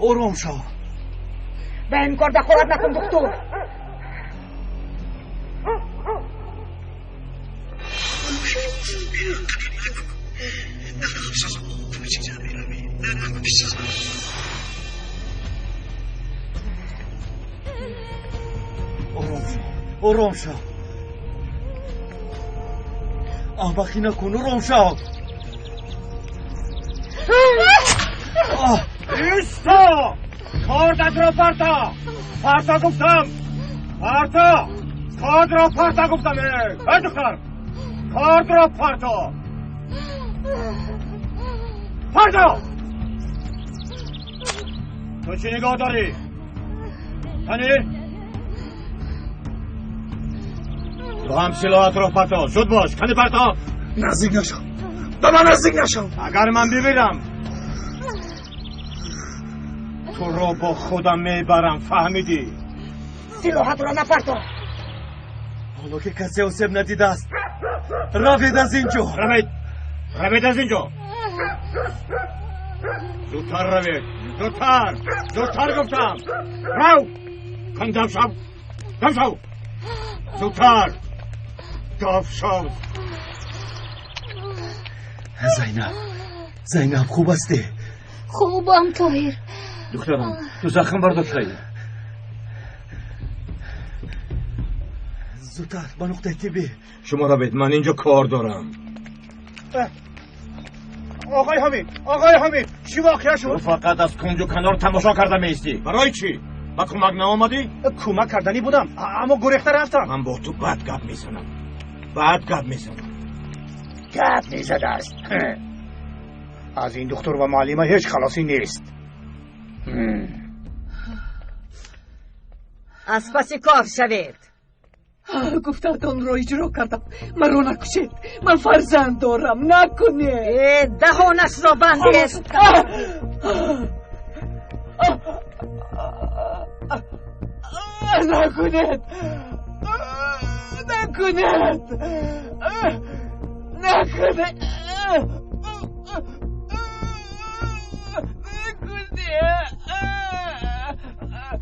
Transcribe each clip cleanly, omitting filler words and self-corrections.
Ором шав. Ба ин кор дахолат накун, духтур. Ором шав, ором шав. Аҳмақӣ накун, ором шав. Исто! Кордатро парто! Парто гуфтам! Парто! Кордро парто гуфтам! Эй духтар! Кордро парто! Парто! Ту чӣ нигоҳ дорӣ? Тани? Ту ҳам силоҳатро парто! Зуд бош! Кани парто! Наздик нашав! Ба ман наздик нашав! Агар ман бибирам, туро бо худам мебарам, фаҳмидӣ? Силоҳатро напарто! Ҳоло ки касе осеб надидааст, равед аз ин ҷо. Равед! Равед аз ин ҷо! Зудтар равед! Зудтар! Зудтар гуфтам! Рав! Кан дам шав! Дам шав! Зудтар! Дам шав! Зайнаб, Зайнаб, хуб ҳастӣ? Хубам, Тоҳир. Духтарам, ту захм бардоштаӣ. Зудтар ба нуқтаи тиббӣ. Шумо равед, ман инҷо кор дорам. Оғои Ҳамид, оғои Ҳамид, чӣ воқеа шуд? Ту фақат аз кунҷу канор тамошо карда меистӣ. Барои чӣ? Ба кӯмак наомадӣ? Кӯмак карданӣ будам, аммо гурехта рафтам. Ман бо ту бад гап мезанам. Бад гап мезанам. Гап мезадааст. Аз ин духтур ва муаллима ҳеҷ халосӣ нест. Аз паси кор шавед. Гуфтаатонро иҷро кардам. Маро накушед. Ман фарзанд дорам. Накунед. Даҳонашро бандед. Накунед. Накунед. Накунед.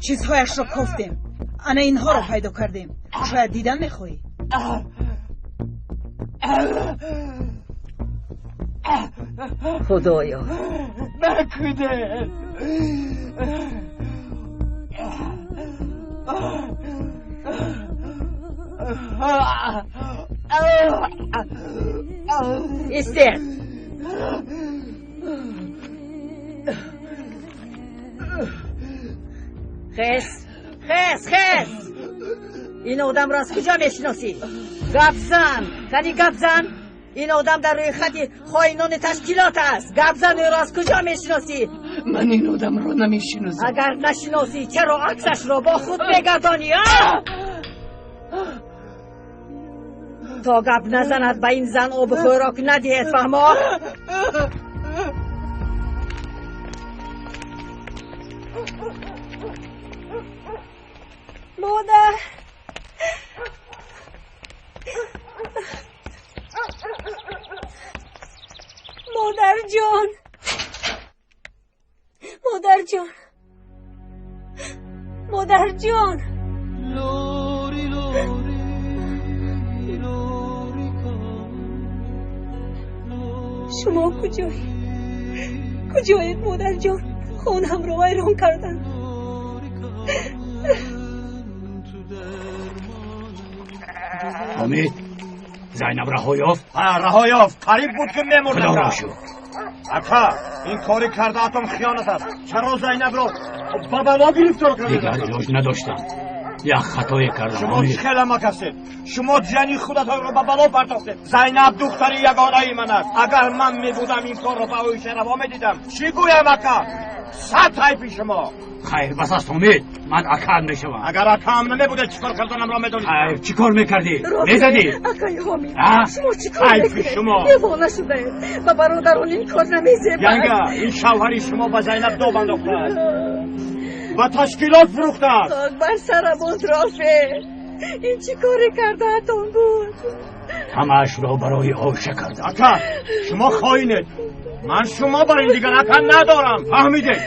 Чизҳояшро кофтем. Ана инҳоро пайдо кардем. Шояд дидан мехоҳӣ. Худоё, накунед. Истед. Хес, хес, хес! Ин одамро аз куҷо мешиносӣ? Гап зан! Кани гап зан! Ин одам дар рӯйхати хоинони ташкилот аст. Гап зан, ӯро аз куҷо мешиносӣ? Ман ин одамро намешиносам. Агар нашиносӣ, чаро аксашро бо худ мегардонӣ, а? То гап назанад, ба ин зан обу хӯрок надиҳед, фаҳмо? Модар! Модарҷон! Модарҷон! Модарҷон! Шумо куҷоед? Куҷоед, модарҷон? Хонаамро вайрон карданд. Ҳомид, Зайнаб раҳо ёфт? Раҳо ёфт. Қариб буд ки мемурд. Худоро шукр. Ака, ин кори кардаатон хиёнат аст. Чаро Зайнабро ба бало гирифтор кардед? Дигар илоҷ надоштам. Як хатое кардам. Шумо чӣ хел амак ҳастед? Шумо ҷани худатонро ба бало партохтед. Зайнаб духтари ягонаи ман аст. Агар ман мебудам, ин корро ба оиша раво медидам. Чӣ гӯям, ака? Сад ҳайфи шумо. Хайр, бас аст, Ҳомид. Ман акаам мешавам. Агар акаам намебудед, чӣ кор карданамро медонистам. Хайр, чӣ кор мекардӣ? Мезадӣ? Акаи Ҳомид, шумо чӣ кор ҳайфи мекунед? шумо. Девона шудаед. Ба бародарон ин кор намезебад. Янга, ин шавҳари шумо ба Зайнаб дом андохтааст. Ба ташкилот фурӯхтааст. Хок бар сарам Рофе. Ин чӣ коре кардаатон буд? Ҳамаашро барои Оша кардам. Ака, шумо хоинед. Ман шумо бар ин дигар ака надорам. Фаҳмидед?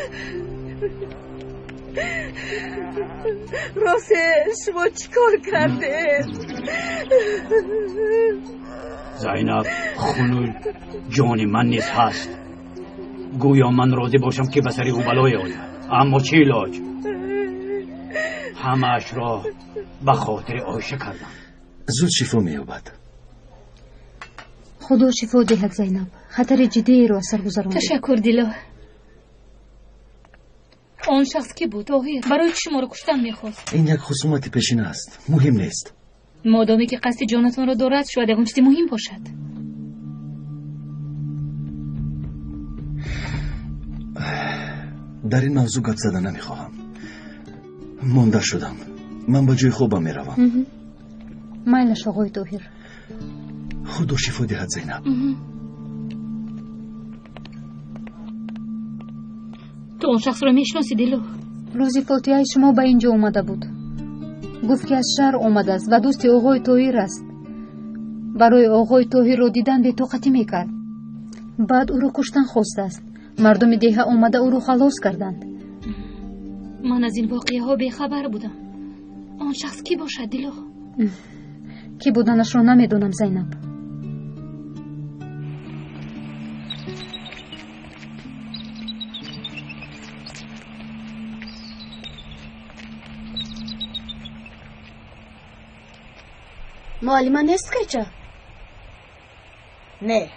Росте шумо чӣ кор кардед? Зайнаб, хуну ҷони ман низ ҳаст. Гӯё ман розӣ бошам, ки ба сари ӯ балое ояд. Аммо чӣ илоҷ? Ҳамаашро ба хотири Оиша кардам. Зуд шифо меёбад. Худо шифо диҳад, Зайнаб. Хатари ҷиддиеро аз сар гузарондед. Ташаккур, Дило. Он шахс кӣ буд, Тоҳир? Барои чӣ шуморо куштан мехост? Ин як хусумати пешина аст, муҳим нест. Модоме ки қасди ҷонатонро дорад, шояд ягон чизи муҳим бошад. Дар ин мавзӯъ гап зада намехоҳам. Монда шудам. Ман ба ҷои хобам меравам. Майлаш, оғои Тоҳир. Худо шифо диҳад, Зайнаб. Ту он шахсро мешиносӣ, Дило? Рӯзи фотиҳаи шумо ба ин ҷо омада буд. Гуфт, ки аз шаҳр омадааст ва дӯсти оғои Тоҳир аст. Барои оғои Тоҳирро дидан бетоқатӣ мекард. Баъд ӯро куштан хостааст. Мардуми деҳа омада ӯро халос карданд. Ман аз ин воқеаҳо бехабар будам. Он шахс кӣ бошад, Дило? Кӣ буданашро намедонам, Зайнаб. Муаллима нест кайча? Не,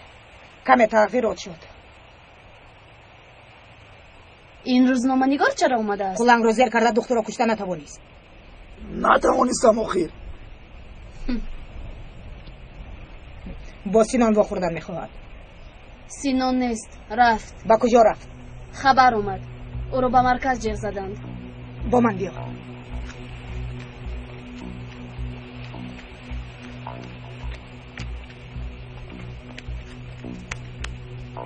каме тағйирот шуд. Ин рӯзноманигор чаро омадааст? Кулангро зер карда духтурро кушта натавонист. Натавонистам охир. Бо Синон вохӯрдан мехоҳад. Синон нест, рафт. Ба куҷо рафт? Хабар омад, ӯро ба марказ ҷеғ заданд. Бо ман биё.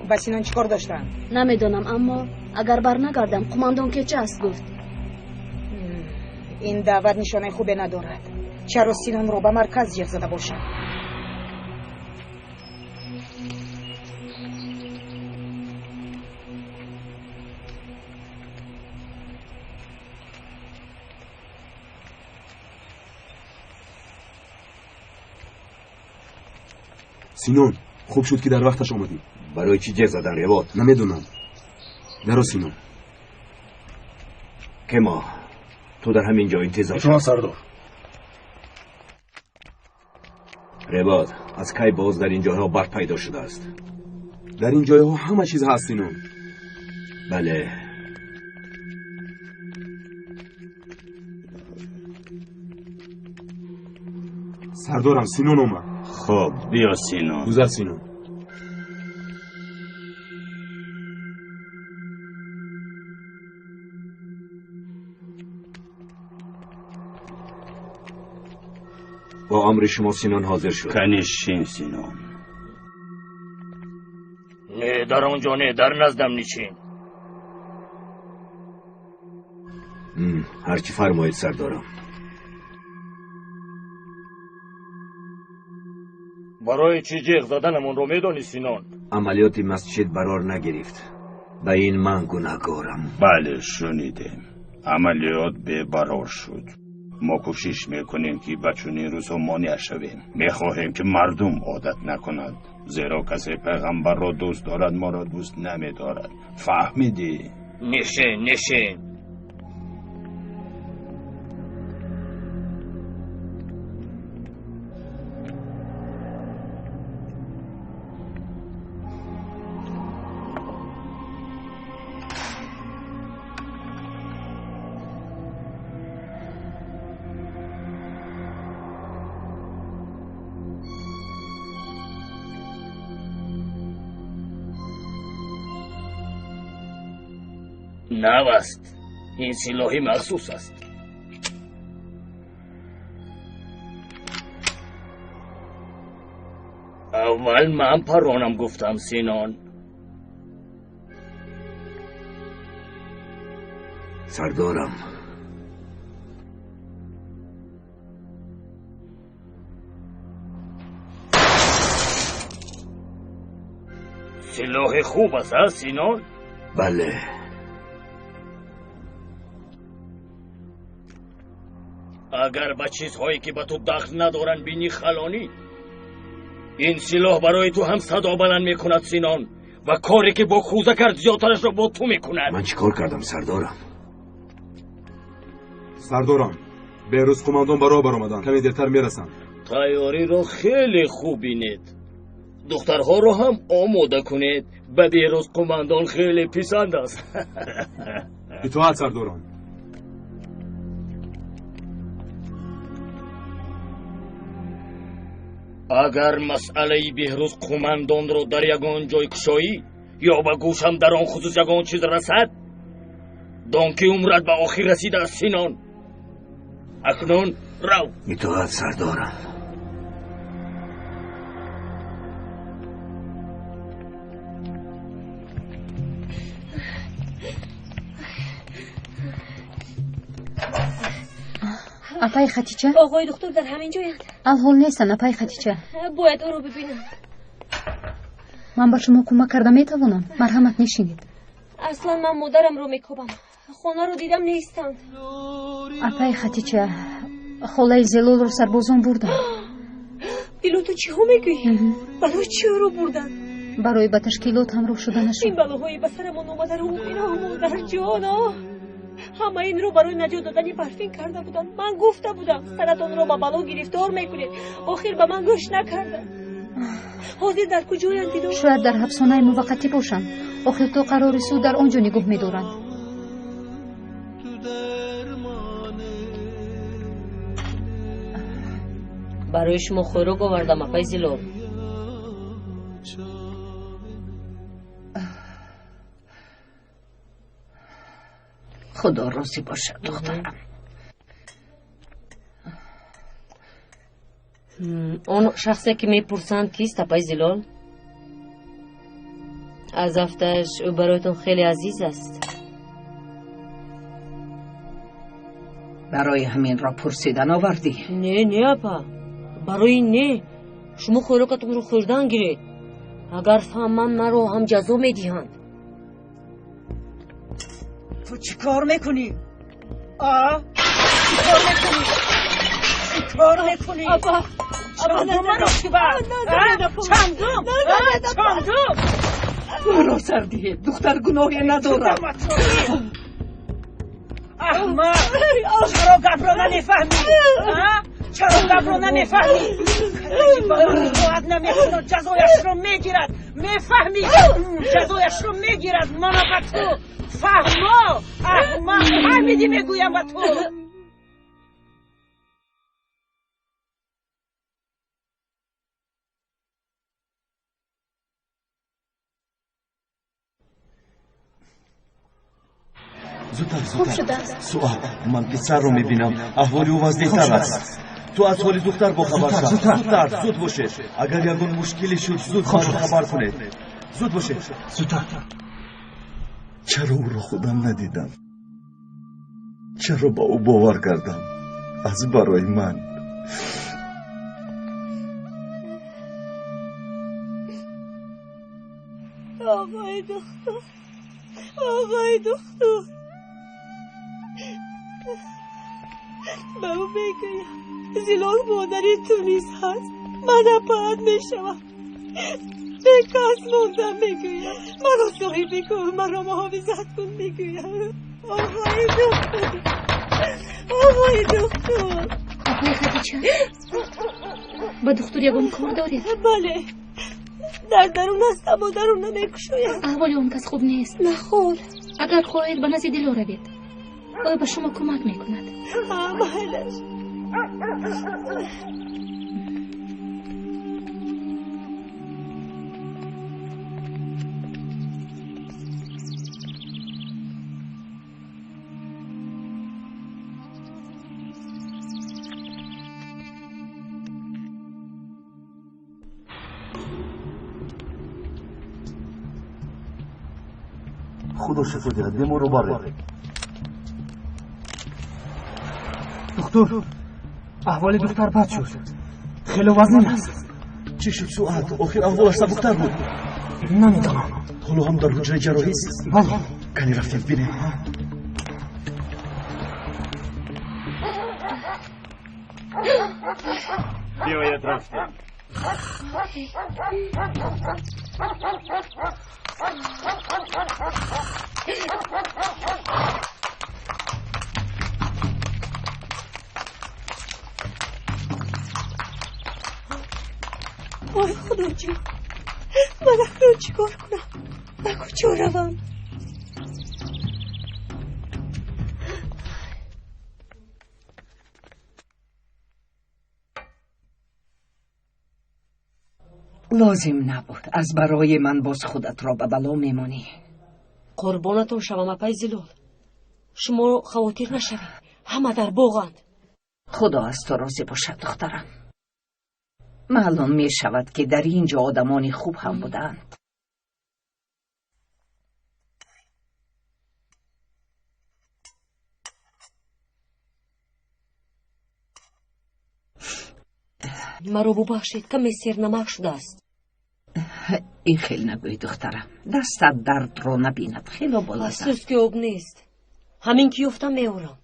Ба Синон чӣ кор доштанд? Намедонам, аммо агар барнагардам, қумандон кеча аст гуфт. Ин даъват нишонаи хубе надорад. Чаро Синонро ба марказ ҷеғ зада бошад? Синон, хуб шуд, ки дар вақташ омадӣ. Барои чӣ ҷеғ задан, Ревот? Намедонам. Даро, Синон. Кемо, ту дар ҳамин ҷо интизор. Шумо, сардор. Ревот, аз кай боз дар ин ҷойҳо барф пайдо шудааст? Дар ин ҷойҳо ҳама чиз ҳаст, Синон. Бале. Сардорам, Синон омад. Хуб, биё, Синон. Гузар, Синон. Бо амри шумо Синон ҳозир шуд. Канишин, Синон. Не, дар он ҷо не, дар наздам нишин. Ҳарчи фармоед, сардорам. Барои чӣ ҷеғ заданамонро медонӣ, Синон? Амалиёти масҷид барор нагирифт. Ба ин ман гунаҳгорам. Бале, шунидем. Амалиёт бебарор шуд. Мо кӯшиш мекунем, ки ба чунин рӯзҳо монеа шавем. Мехоҳем, ки мардум одат накунад, зеро касе пайғамбарро дӯст дорад, моро дӯст намедорад. Фаҳмидӣ? Нишин, нишин. Нав аст. Ин силоҳи махсус аст. Аввал ман паронам гуфтам, Синон. Сардорам, силоҳи хуб аст, а, Синон? Бале. Агар ба чизҳое ки ба ту дахл надоранд бинӣ халонӣ, ин силоҳ барои ту ҳам садо баланд мекунад Синон, ва коре ки бо кӯза кард зиёдтарашро бо ту мекунад. Ман чӣ кор кардам сардорам? Сардорам, Беҳрӯз қумандон ба роҳ баромаданд, каме дертар мерасанд. Тайёриро хеле хуб бинед, духтарҳоро ҳам омода кунед. Ба Беҳрӯз қумандон хеле писанд аст. Итоат сардорам. Агар масъалаи Беҳрӯз қумандонро дар ягон ҷой кушоӣ ё ба гӯшам дар он хусус ягон чиз расад, дон ки умрат ба охир расидааст Синон. Акнун рав. Итоат сардорам. Апаи Хатича? Оғои духтур дар ҳамин ҷоянд. Алҳол нестанд, апаи Хатича. Бояд ӯро бибинам. Ман ба шумо кӯмак карда метавонам. Марҳамат, нишинед. Аслан ман модарамро мекобам. Хонаро дидам, нестанд. Апаи Хатича, холаи Зелолро сарбозон бурданд. Дило, ту чиҳо мегӯӣ? Барои чӣ ӯро бурданд? Барои ба ташкилот ҳамроҳ шуданашон. Ин балоҳои ба сарамон омадаро иноҳ, модарҷоно. Ҳама инро барои наҷот додани Парфин карда буданд. Ман гуфта будам, саратонро ба бало гирифтор мекунед. Охир ба ман гӯш накарданд. Ҳозир дар куҷоянд, Дило? Шояд дар ҳабсонаи муваққатӣ бошанд. Охир то қарори суд дар он ҷо нигоҳ медоранд. Барои шумо хӯрок овардам, апаи Зилол. Худо розӣ бошад, духтарам. Он шахсе ки мепурсанд кист, апаи Зилол? Аз афташ ӯ бароятон хеле азиз аст. Барои ҳаминро пурсидан овардӣ? Не, не, апа, барои не. Шумо хӯрокатонро хӯрдан гиред. Агар фаҳманд, маро ҳам ҷазо медиҳанд. Ту чӣ кор мекунӣ? А? Чӣ кор мекунӣ? Чӣ кор мекунӣ? Апа, чандум маротиба? Чандум? Чандум? Маро сар диҳед, духтар гуноҳе надорад. Аҳмақ! Чаро гапро намефаҳмӣ? Чаро гапро намефаҳмӣ? Касе ба ман итоат намекунад, ҷазояшро мегирад. Мефаҳмӣ? Ҷазояшро мегирад. Мана ба ту фаҳмо, аҳмақ, фаҳмидӣ мегӯям ба ту. Зудтар, Хуб зудтар. шудааст. Суат, ман писарро мебинам. Аҳволи ӯ вазнинтар аст. Ту аз ҳоли духтар бохабар шав. Зудтар, зуд бошед. Агар ягон мушкиле шуд, зуд маро хабар кунед. Зуд бошед. Зудтар. Чаро ӯро худам надидам? Чаро ба ӯ бовар кардам? Аз барои ман. Оғои духтур, оғои духтур, ба ӯ мегӯям Зилол модари ту низ ҳаст. Ман апаат мешавам. Бекас мондам, мегӯям. Маро соҳибӣ кун, маро муҳофизат кун, мегӯям. Оғои духтур, оғои духтур. Апаи Хатича, ба духтур ягон кор доред? Бале, дар дарун аст, аммо дарун намекушояд. Аҳволи он кас хуб нест. Нахол. Агар хоҳед, ба назди Дило равед. Ӯ ба шумо кӯмак мекунад. Майлаш. Худо шифо диҳад, беморро баред. Духтур, аҳволи духтар бад шуд. Хеле вазнин аст. Чӣ шуд, Суат? Охир аҳволаш сабуктар буд. Намедонам. Ҳоло ҳам дар ҳуҷраи ҷарроҳист? Бале. Кани рафтем бинем. Биёед рафтем. Ой, Худоҷон, ман акнун чӣ кор кунам? Ба куҷо равам? Лозим набуд. Аз барои ман боз худатро ба бало мемонӣ. Қурбонатон шавам, апай Зилол. Шумо хавотир нашавед, ҳама дар боғанд. Худо аз ту розӣ бошад, духтарам. Маълум мешавад, ки дар ин ҷо одамони хуб ҳам буданд. Маро бубахшед, каме сернамак шудааст. Ин хел нагӯй, духтарам. Дастат дардро набинад, хело болаззат. Афсӯс, ки об нест. Ҳамин ки ёфтам, меорам.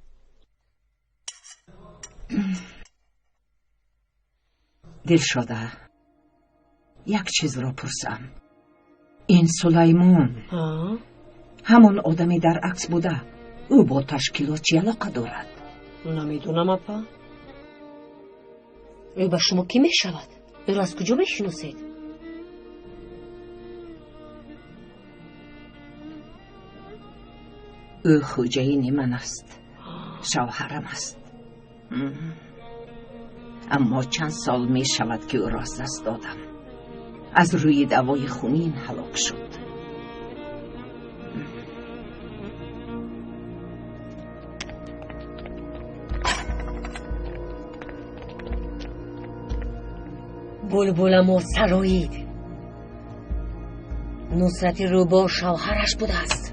Дилшода, як чизро пурсам. Ин Сулаймон ҳамон одаме дар акс буда, ӯ бо ташкилот чӣ алоқа дорад? Намедонам, апа. Ӯ ба шумо кӣ мешавад? Ӯро аз куҷо мешиносед? Ӯ хӯҷаини ман аст, шавҳарам аст. Аммо чанд сол мешавад, ки ӯро аз даст додам. Аз рӯи даъвои хунин ҳалок шуд. Булбуламо сароид. Нусрати рӯбо шавҳараш будааст.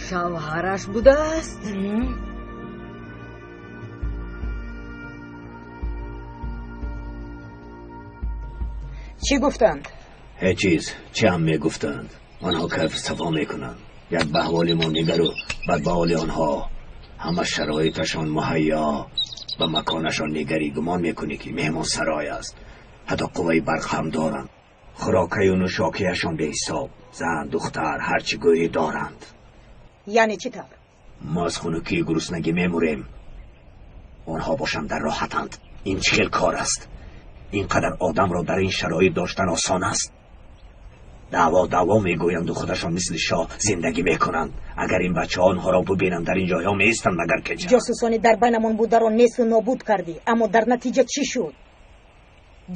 Шавҳараш будааст? Чӣ гуфтанд? Ҳеҷ чиз. Чӣ ҳам мегуфтанд? Онҳо кайфу сафо мекунанд. Як ба аҳволи мо нигару бад ба ҳоли онҳо. Ҳама шароиташон муҳайё. Ба маконашон нигарӣ, гумон мекунӣ, ки меҳмонсарой аст. Ҳатто қувваи барқ ҳам доранд. Хӯрокаю нӯшокияшон беҳисоб. Зан, духтар, ҳарчи гӯӣ доранд. Яъне чӣ тавр? Мо аз хунукию гуруснагӣ мемурем. Онҳо бошанд дар роҳатанд. Ин чӣ хел кор аст? Ин қадар одамро дар ин шароит доштан осон аст? Даъво даъво мегӯянду худашон мисли шоҳ зиндагӣ мекунанд. Агар ин бачаҳо онҳоро бубинанд, дар ин ҷойҳо меистанд, магар кеҷа? Ҷосусони дар байнамон бударо несту нобуд кардӣ, аммо дар натиҷа чӣ шуд?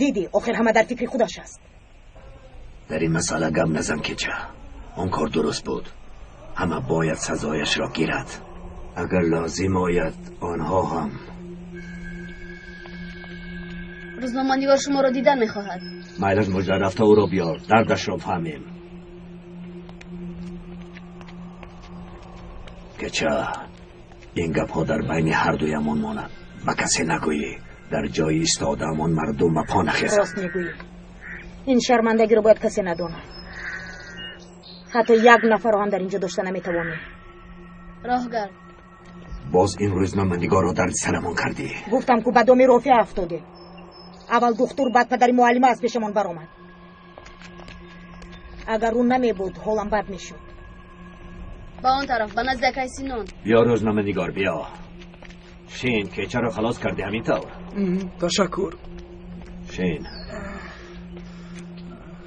Дидӣ, охир ҳама дар фикри худаш аст. Дар ин масъала гап назан, кеҷа. Он кор дуруст буд. Ҳама бояд сазояшро гирад. Агар лозим ояд, онҳо ҳам. Рӯзноманигор шуморо дидан мехоҳад. Майлаш, мужда, рафта ӯро биёр, дардашро фаҳмем. Кеча, ин гапҳо дар байни ҳардуямон монад. Ба касе нагӯӣ. Дар ҷои истодаамон мардум ба по нахезад. Рост мегӯӣ. Ин шармандагиро бояд касе надонад. Ҳатто як нафарро ҳам дар инҷо дошта наметавонем. Роҳгард. Боз ин рӯзноманигорро дарди сарамон кардӣ. Гуфтам, ку ба доми Рофеа афтодем. Аввал духтур, баъд падари муаллима аз пешамон баромад. Агар ӯ намебуд, ҳолам бад мешуд. Ба он тараф, ба назди акай Синон. Биё, рӯзноманигор, биё. Шин, кечаро халос кардӣ, ҳамин тавр? Ташаккур. Шин,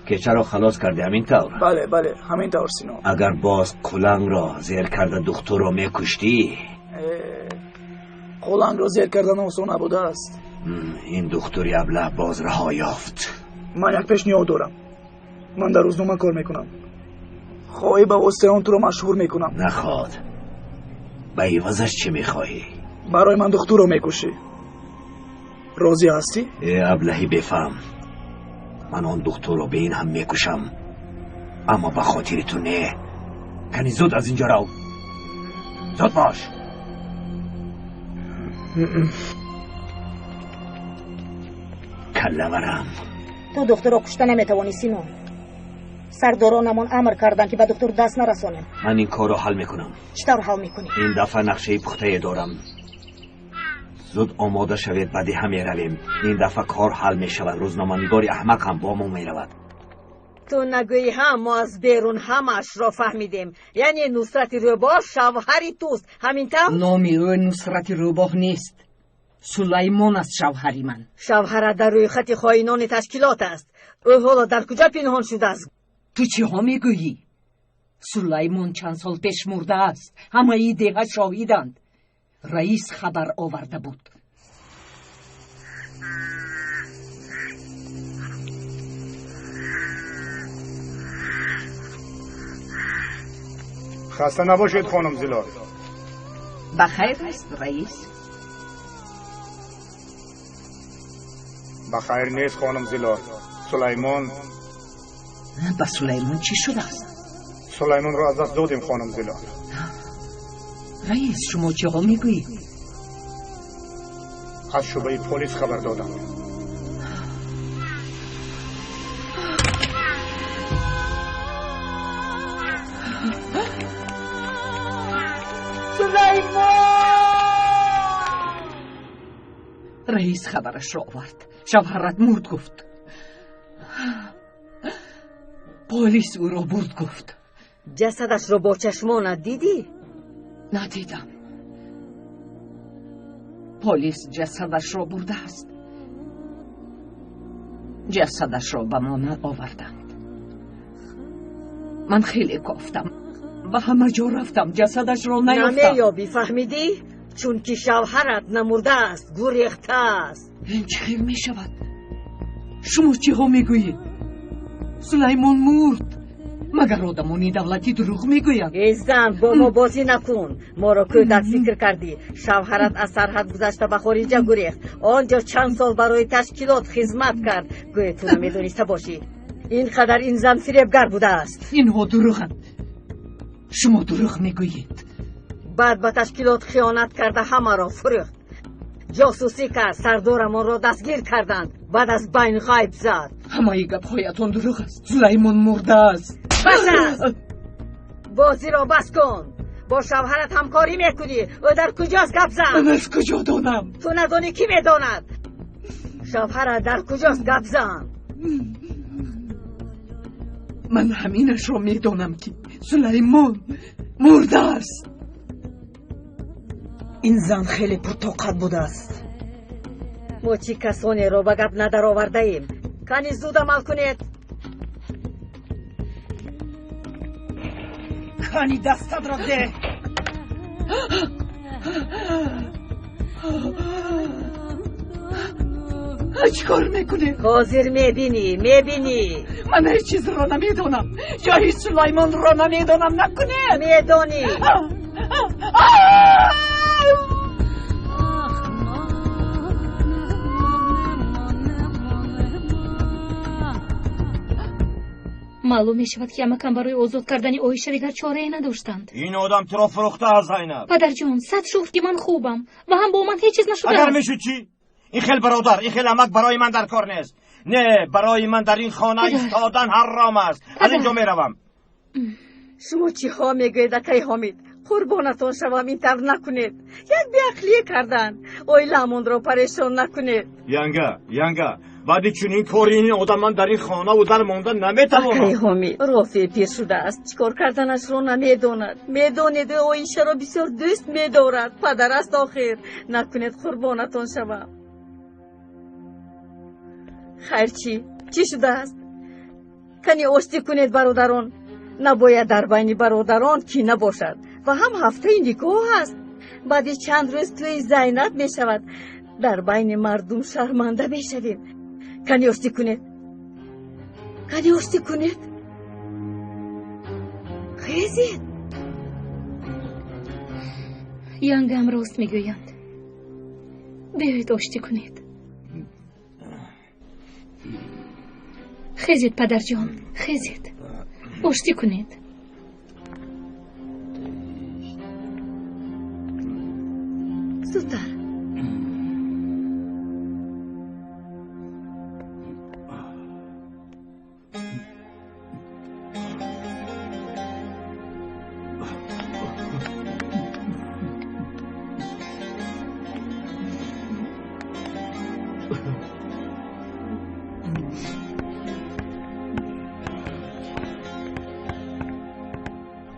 кечаро халос кардӣ, ҳамин тавр? Бале, бале, ҳамин тавр, Синон. Агар боз қулангро зер карда духтурро мекуштӣ? Қулангро зер кардан осон набудааст. Ин духтури аблаҳ боз раҳо ёфт. Ман як пешниҳод дорам. Ман дар рӯзнома кор мекунам. Хоҳӣ, ба воситаи он туро машҳур мекунам. Наход. Ба ивазаш чӣ мехоҳӣ? Барои ман духтурро мекушӣ. Розӣ ҳастӣ? Э, аблаҳи бефаҳм, ман он духтурро бе ин ҳам мекушам, аммо ба хотири ту не. Кани, зуд аз инҷо рав, зуд бош. Каллаварам. Ту духтурро кушта наметавонӣ, Синон. Сардоронамон амр карданд, ки ба духтур даст нарасонем. Ман ин корро ҳал мекунам. Чӣ тавр ҳал мекунӣ? Ин дафъа нақшаи пухтае дорам. Зуд омода шавед, ба деҳа меравем. Ин дафъа кор ҳал мешавад. Рӯзноманигори аҳмақ ҳам бо мо меравад. Ту нагӯӣ ҳам, мо аз берун ҳамаашро фаҳмидем. Яъне Нусрати Рӯбоҳ шавҳари туст, ҳамин тавр? Номи ӯ Нусрати Рӯбоҳ нест, Сулаймон аст шавҳари ман. Шавҳарат дар рӯйхати хоинони ташкилот аст. Ӯ ҳоло дар куҷо пинҳон шудааст? Ту чиҳо мегӯӣ? Сулаймон чанд сол пеш мурдааст. Ҳамаи деҳа шоҳиданд. Раис хабар оварда буд. Хаста набошед, хонум Зилол. Ба хайр аст, раис? Ба хайр нест, хонум Зилол. Сулаймон. Ба Сулаймон чӣ шудааст? Сулаймонро аз даст додем, хонум Зилол. Раис, шумо чиҳо мегӯед? Аз шӯъбаи полис хабар додам. Сулаймон! Раис хабарашро овард. Шавҳарат мурд, гуфт. Полис ӯро бурд, гуфт. Ҷасадашро бо чашмонат дидӣ? Надидам. Полис ҷасадашро бурдааст. Ҷасадашро ба мо наоварданд. Ман хеле кофтам, ба ҳама ҷо рафтам, ҷасадашро наёфтам. Намеёбӣ, фаҳмидӣ? Чунки шавҳарат намурдааст, гурехтааст. Ин чӣ хел мешавад? Шумо чиҳо мегӯед? Сулаймон мурд. Магар одамони давлатӣ дурӯғ мегӯянд? Эй зан, бо мо бозӣ накун. Моро кӯдак фикр кардӣ. Шавҳарат аз сарҳад гузашта ба хориҷа гурехт. Он ҷо чанд сол барои ташкилот хизмат кард. Гӯё ту намедониста бошӣ. Ин қадар ин зан фиребгар будааст. Инҳо дурӯғанд. Шумо дурӯғ мегӯед. Баъд ба ташкилот хиёнат карда ҳамаро фурӯхт. Ҷосусӣ кард, сардорамонро дастгир карданд. Баъд аз байн ғайб зад. Ҳамаи гапҳоятон дурӯғ аст. Сулаймон мурдааст. Бас аст! Бозиро бас кун. Бо шавҳарат ҳамкорӣ мекунӣ. Ӯ дар куҷост, гап зан? Ман аз куҷо донам? Ту надонӣ, кӣ медонад? Шавҳарат дар куҷост, гап зан? Ман ҳаминашро медонам, ки Сулаймон мурдааст. Ин зан хеле пуртоқат будааст. Мо чӣ касонеро ба гап надаровардаем. Кани зуд амал кунед. Кани дастатро деҳ. Чӣ кор мекунед? Ҳозир мебинӣ, мебинӣ. Ман ҳеҷ чизро намедонам. Ҷои Сулаймонро намедонам. Накунед. Медонӣ. Маълум мешавад, ки амакам барои озод кардани Оиша дигар чорае надоштанд. Ин одам туро фурӯхтааст, Зайнаб. Падарҷон, сад шукр, ки ман хубам ва ҳам бо ман ҳеҷ чиз нашудааст. Агар мешуд чӣ? Ин хел бародар, ин хел амак барои ман дар кор нест. Не, барои ман дар ин хона истодан ҳаром аст. Аз ин ҷо меравам. Шумо чиҳо мегӯед, акай Ҳомид? Қурбонатон шавам, ин тавр накунед. Як беақлие карданд. Оилаамонро парешон накунед. Янга, янга, баъди чунин кори ин одам ман дар ин хонаву дар монда наметавонам. Акай Ҳомид, Рофеъ пир шудааст. Чӣ кор карданашро намедонад. Медонед, ӯ Оишаро бисёр дӯст медорад. Падар аст охир. Накунед, қурбонатон шавам. Хайр, чӣ? Чӣ шудааст? Кани оштӣ кунед, бародарон. Набояд дар байни бародарон кина бошад. Ва ҳам ҳафтаи никоҳ аст. Баъди чанд рӯз тӯи Зайнаб мешавад. Дар байни мардум шарманда мешавем. Кани оштӣ кунед. Кани оштӣ кунед. Хезед. Янгам рост мегӯянд. Биёед оштӣ кунед. Хезед, падарҷон, хезед. Оштӣ кунед. Зудтар.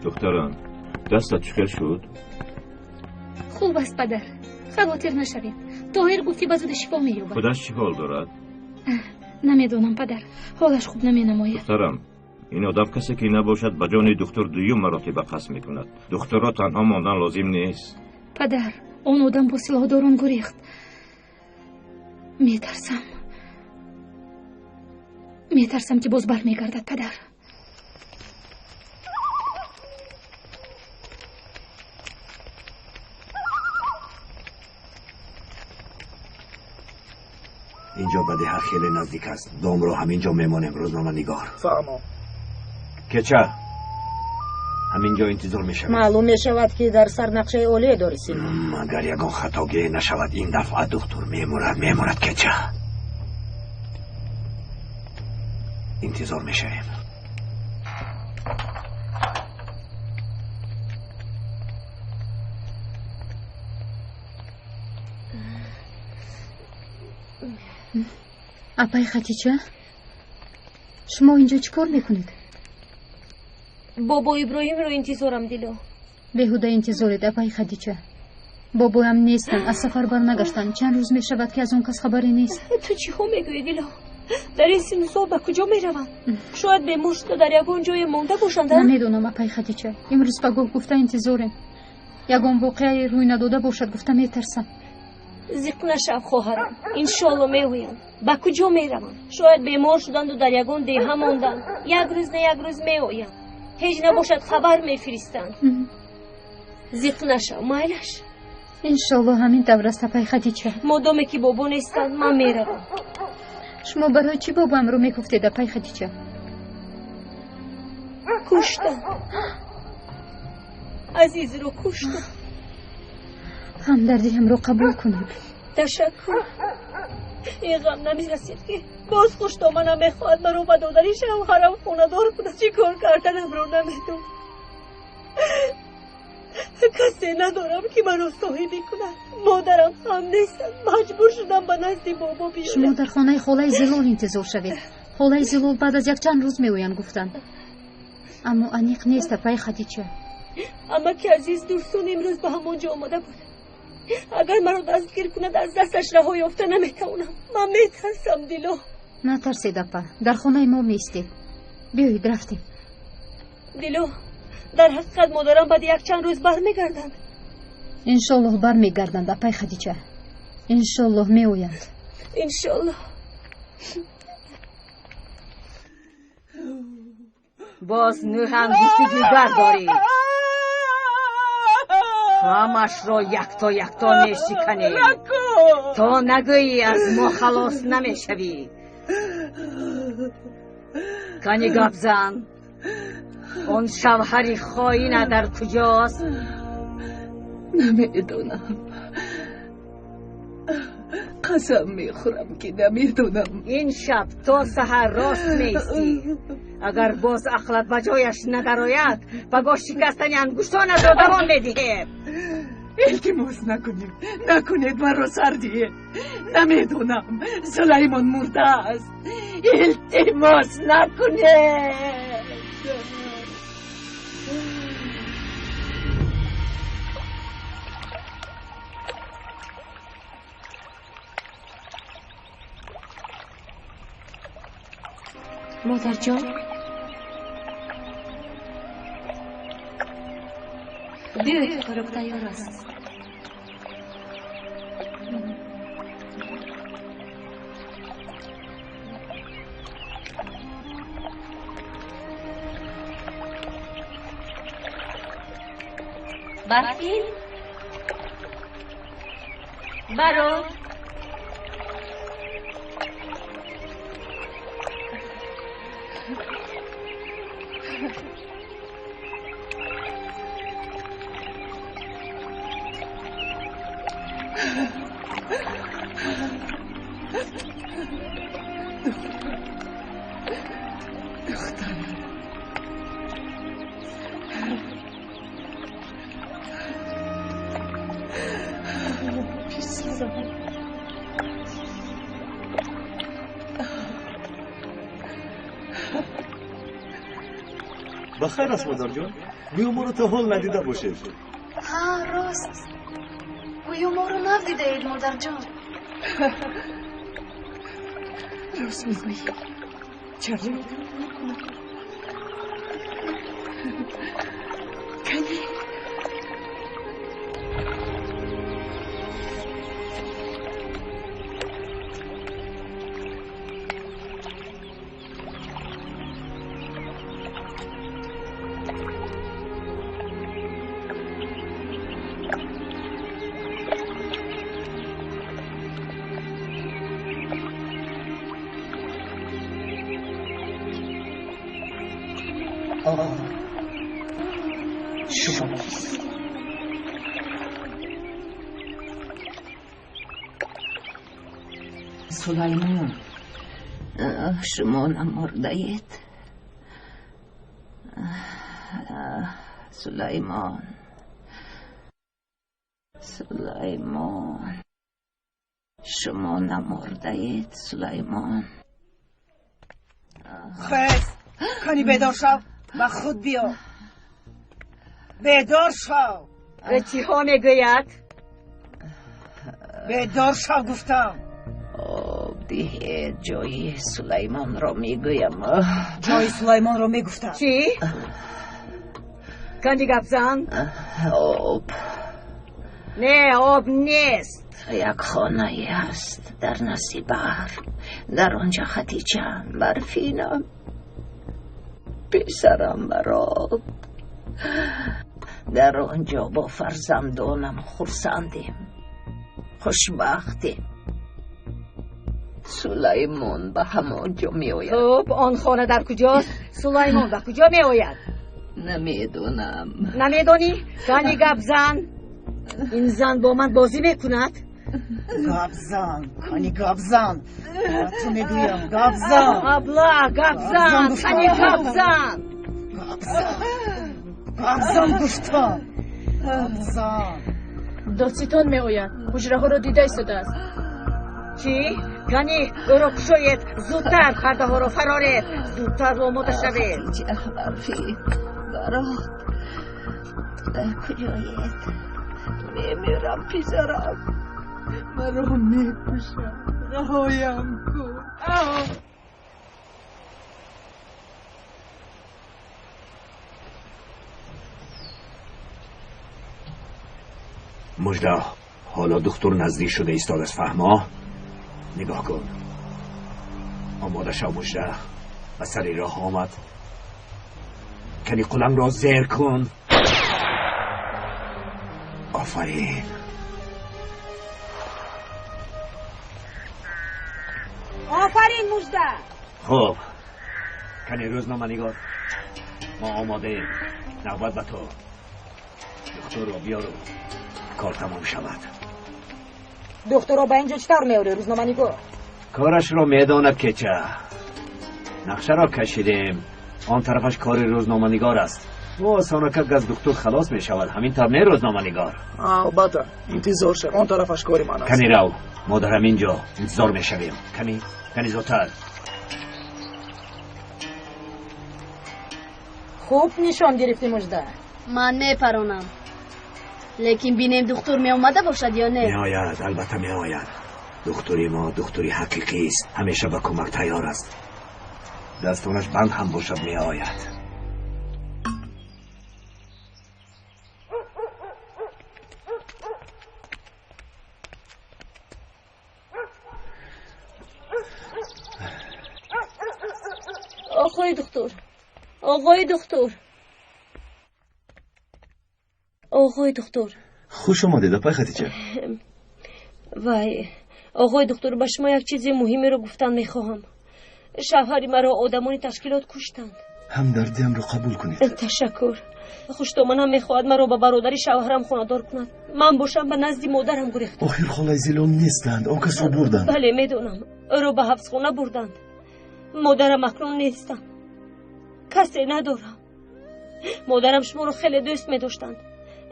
Духтарам, дастат чӣ хел шуд? Хуб аст, падар, хавотир нашавед. Тоҳир гуфт, ки ба зуди шифо меёбад. Худаш чӣ ҳол дорад? Намедонам, падар, ҳолаш хуб наменамояд. Духтарам, ин одам касе ки набошад, ба ҷони духтур дуюм маротиба қасд мекунад. Духтурро танҳо мондан лозим нест. Падар, он одам бо силоҳдорон гурехт. Метарсам, метарсам, ки боз бармегардад, падар. Инҷо ба деҳа хеле наздик аст. Домро ҳаминҷо мемонем, рӯзноманигор. Фаҳмо. Кеча, ҳаминҷо интизор мешавед. Маълум мешавад, ки дар сар нақшаи олие дорӣ, Синон. Агар ягон хатогие нашавад, ин дафъа духтур мемурад, мемурад, кеча. Интизор мешавем. Апай Хатича, шумо инҷо чӣ кор мекунед? Бобо Иброҳимро интизорам, Дило. Беҳуда интизоред, апай Хадича. Бобоям нестанд, аз сафар барнагаштанд. Чанд рӯз мешавад, ки аз он кас хабаре нест. Ту чиҳо мегӯӣ, Дило? Дар ин синну сол ба куҷо мераванд? Шояд бемор шуда дар ягон ҷое монда бошанд? Намедонам, апай Хадича. Имрӯз пагоҳ гуфта интизорем. Ягон воқеае рӯй надода бошад, гуфта метарсам. Зиқ нашав, хоҳарам, иншолло меоянд. Ба куҷо мераванд? Шояд бемор шуданду дар ягон деҳа монданд. Як рӯз на як рӯз меоянд. Ҳеҷ набошад, хабар мефиристанд. Зиқ нашав, майлаш. Иншолло ҳамин тавр аст, апай Хадича. Модоме ки бобо нестанд, ман меравам. Шумо барои чӣ бобоамро мегуфтед, апай Хадича? Куштам, азизро куштам. Ҳамдардиамро қабул кунед. Ташаккур. Ин ғам намерасид, ки боз хуштоманам мехоҳад маро ба додари шавҳарам хонадор кунад. Чӣ кор карданамро намедонам. Касе надорам, ки маро соҳибӣ кунад. Модарам ҳам нестанд. Маҷбур шудам ба назди бобо биёям. Шумо дар хонаи холаи Зилол интизор шавед. Холаи Зилол баъд аз якчанд рӯз меоянд, гуфтанд. Аммо аниқ нест, апай Хадича. Амаки азиз Дурсун имрӯз ба ҳамон ҷо омада буд. Агар маро дастгир кунад, аз дасташ раҳо ёфта наметавонам. Ман метарсам, Дило. Натарсед, апа, дар хонаи мо меистед. Биёед, рафтем. Дило, дар ҳақиқат модарам баъди якчанд рӯз бармегарданд? Иншоллоҳ бармегарданд, апай Хадича. Иншоллоҳ меоянд. Иншоллоҳ. Боз нӯҳ ангушти дигар дорӣ. Ҳамашро якто якто мешиканем. То нагӯӣ, аз мо халос намешавӣ. Кани гап зан. Он шавҳари хоина дар куҷост? Намедонам. Қасам мехӯрам, ки намедонам. Ин шаб то саҳар рост меистӣ. Агар боз ақлат ба ҷояш надарояд, ба гӯш шикастани ангуштонатро давом медиҳем. Илтимос, накунед, накунед, маро сар диҳед. Намедонам, Сулаймон мурдааст. Илтимос, накунед. Модарҷон, биёед, хӯрок тайёр аст. Барфин, баро. Ба хайр аст, модарҷон. Гӯё моро то ҳол надида бошед. Ҳа, рост. Гӯё моро нав дидаед, модарҷон. Рост мегӯӣ. Чаро ёдам намекунам? Кани? آقا، شما کیستید؟ سلیمان. شما نمردهاید؟ سلیمان، سلیمان، شما نمردهاید سلیمان؟ خیز، کنی بیدار شو، به خود بیا، بیدار شو. چیها میگوید؟ بیدار شو گفتم. آب دهید، جای سلیمان را میگویم. جای سلیمان را میگفتم. چی؟ کنی گپ زن. آب. نه، آب نیست. یک خانه است در نزد بحر، در آنجا خدیجه، برفینم، پسرم برات. در آنجا با فرزندانم خرسندیم، خوشبختیم. سلیمان به همانجا می آید. خب آن خانه در کجاست؟ سلیمان به کجا می آید؟ نمیدونم. نمیدانی؟ کنی گپ زن. این زن با من بازی میکند. گپ زن، کنی گپ زن، تو میگویم گپ زن. ابله، گپ زن، کنی گپ زن. گپ زن، گپ زن گفتم، گپ زن. دادستان میآید، حجره ها را دیده ایستاده است. چی؟ کنی او را کشوید. زودتر پرده ها را فرارید، زودتر آماده شوید. خدیجه، برفی، برات، در کجایید؟ میمیرم پسرم، مرا میکشم، رهایم کن. مژده، حالا دکتر نزدیک شده ایستاد است. فهما؟ نگاه کن، آماده شو مژده. و سر راه آمد. کنی قلم را زیر کن. آفرین. آفرین مژده. خب کنی روزنامه نگار، ما آماده ایم. نوبت به تو. دکتر را بیارو، کار تمام شود. دکتر را به اینجا چطور میاری روزنامه نگار؟ کارش را میداند که چه نقشه را کشیدیم. آن طرفش کار روزنامه نگار است. او آسانک از دکتر خلاص می شود. همین طور نه روزنامه نگار؟ البته، انتظار شو، آن طرفش کاری من است. کنی رو، ما در همینجا انتظار می شویم. کنی، کنی زودتر. خوب نشان گرفتی مژده. من میپرانم، لیکن بینیم دکتر می آمده باشد یا نه. می آید، البته می آید. دکتری ما دکتری حقیقی است، همیشه به کمک تیار است. دستانش بند هم باشد می آید. آقای دکتر، آقای دکتر، آقای دکتر. خوش آمدید اپای خدیجه. وای آقای دکتر، به شما یک چیز مهمی رو گفتن میخواهم. شوهری مرا آدمان تشکیلات کشتند. همدردیم رو قبول کنید. تشکر. خوشدامنم میخواهد مرا به برادر شوهرم خانه‌دار کند. من باشم به نزد مادرم گریختم. آخر خاله زیلون نیستند، آن کس رو بردند. بله میدونم، او را به حبسخانه بردند. مادرم اکنون نیستم، کسی ندارم. مادرم شما رو خیلی دوست میداشتند.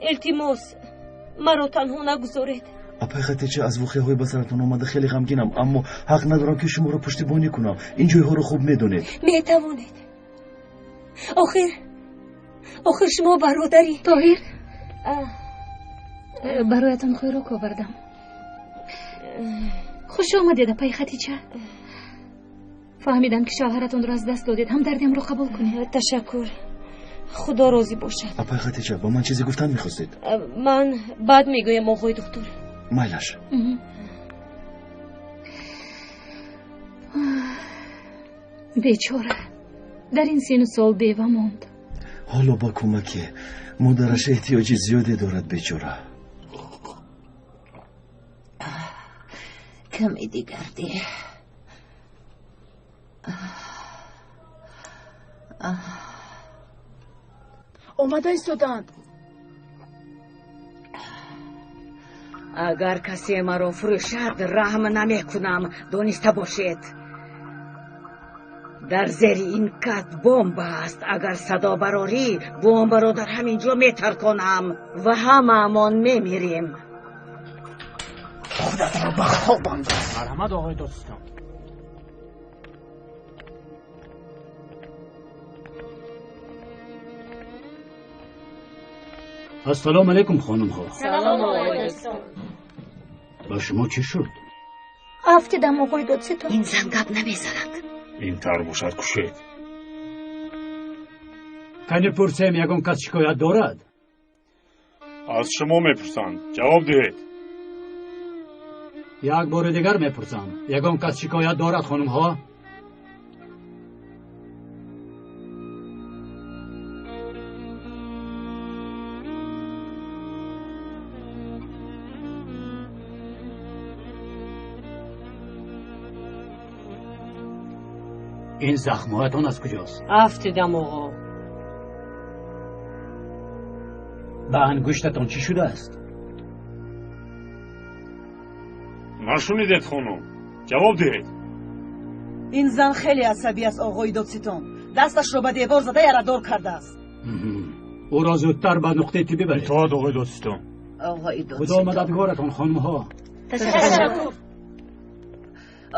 التماس، مرا تنها نگذارید. Апай Хатича, аз воқеаҳои ба саратон омада хеле ғамгинам, аммо ҳақ надорам ки шуморо пуштибонӣ кунам. Ин ҷойҳоро хуб медонед. Метавонед. Охир шумо бародари Тоҳир. Бароятон хӯрок овардам. Хуш омадед, апай Хатича. Фаҳмидам ки шавҳаратонро аз даст додед. Ҳамдардиамро қабул кунед. Ташаккур. Худо розӣ бошад. Апай Хатича, ба ман чизе гуфтан мехостед? Ман баъд мегӯям, оғои духтур. Майлаш. Бечора дар ин сину сол бева монд. Ҳоло ба кӯмаки модараш эҳтиёҷи зиёде дорад бечора. Каме дигар деҳ. Омада истоданд. Агар касе маро фурӯшад, раҳм намекунам, дониста бошед. Дар зери ин кат бомба аст. Агар садо барорӣ, бомбаро дар ҳамин ҷо метарконам ва ҳамаамон мемирем. Худатро ба хоб андоз. Марҳамат, оғои додситон. Ассалому алайкум, хонумҳо. Салом, оғои додситон. Ба шумо чӣ шуд? Афтидам, оғои додситон. Ин зан гап намезанад. Ин тар бошад, кушед. Кани пурсем, ягон кас шикоят дорад? Аз шумо мепурсанд, ҷавоб диҳед. Як бори дигар мепурсам, ягон кас шикоят дорад, хонумҳо? Ин захмҳоятон аз куҷост? Афтидам, оғо. Ба ангуштатон чӣ шудааст? Нашунидед, хонум? Ҷавоб диҳед. Ин зан хеле асабӣ аст, оғои додситон. Дасташро ба девор зада ярадор кардааст. Ӯро зудтар ба нуқтаи тиббӣ баред. Итоат, оғои додситон. Оғои додситон. Худо мададгоратон, хонумҳо. Ташаккур.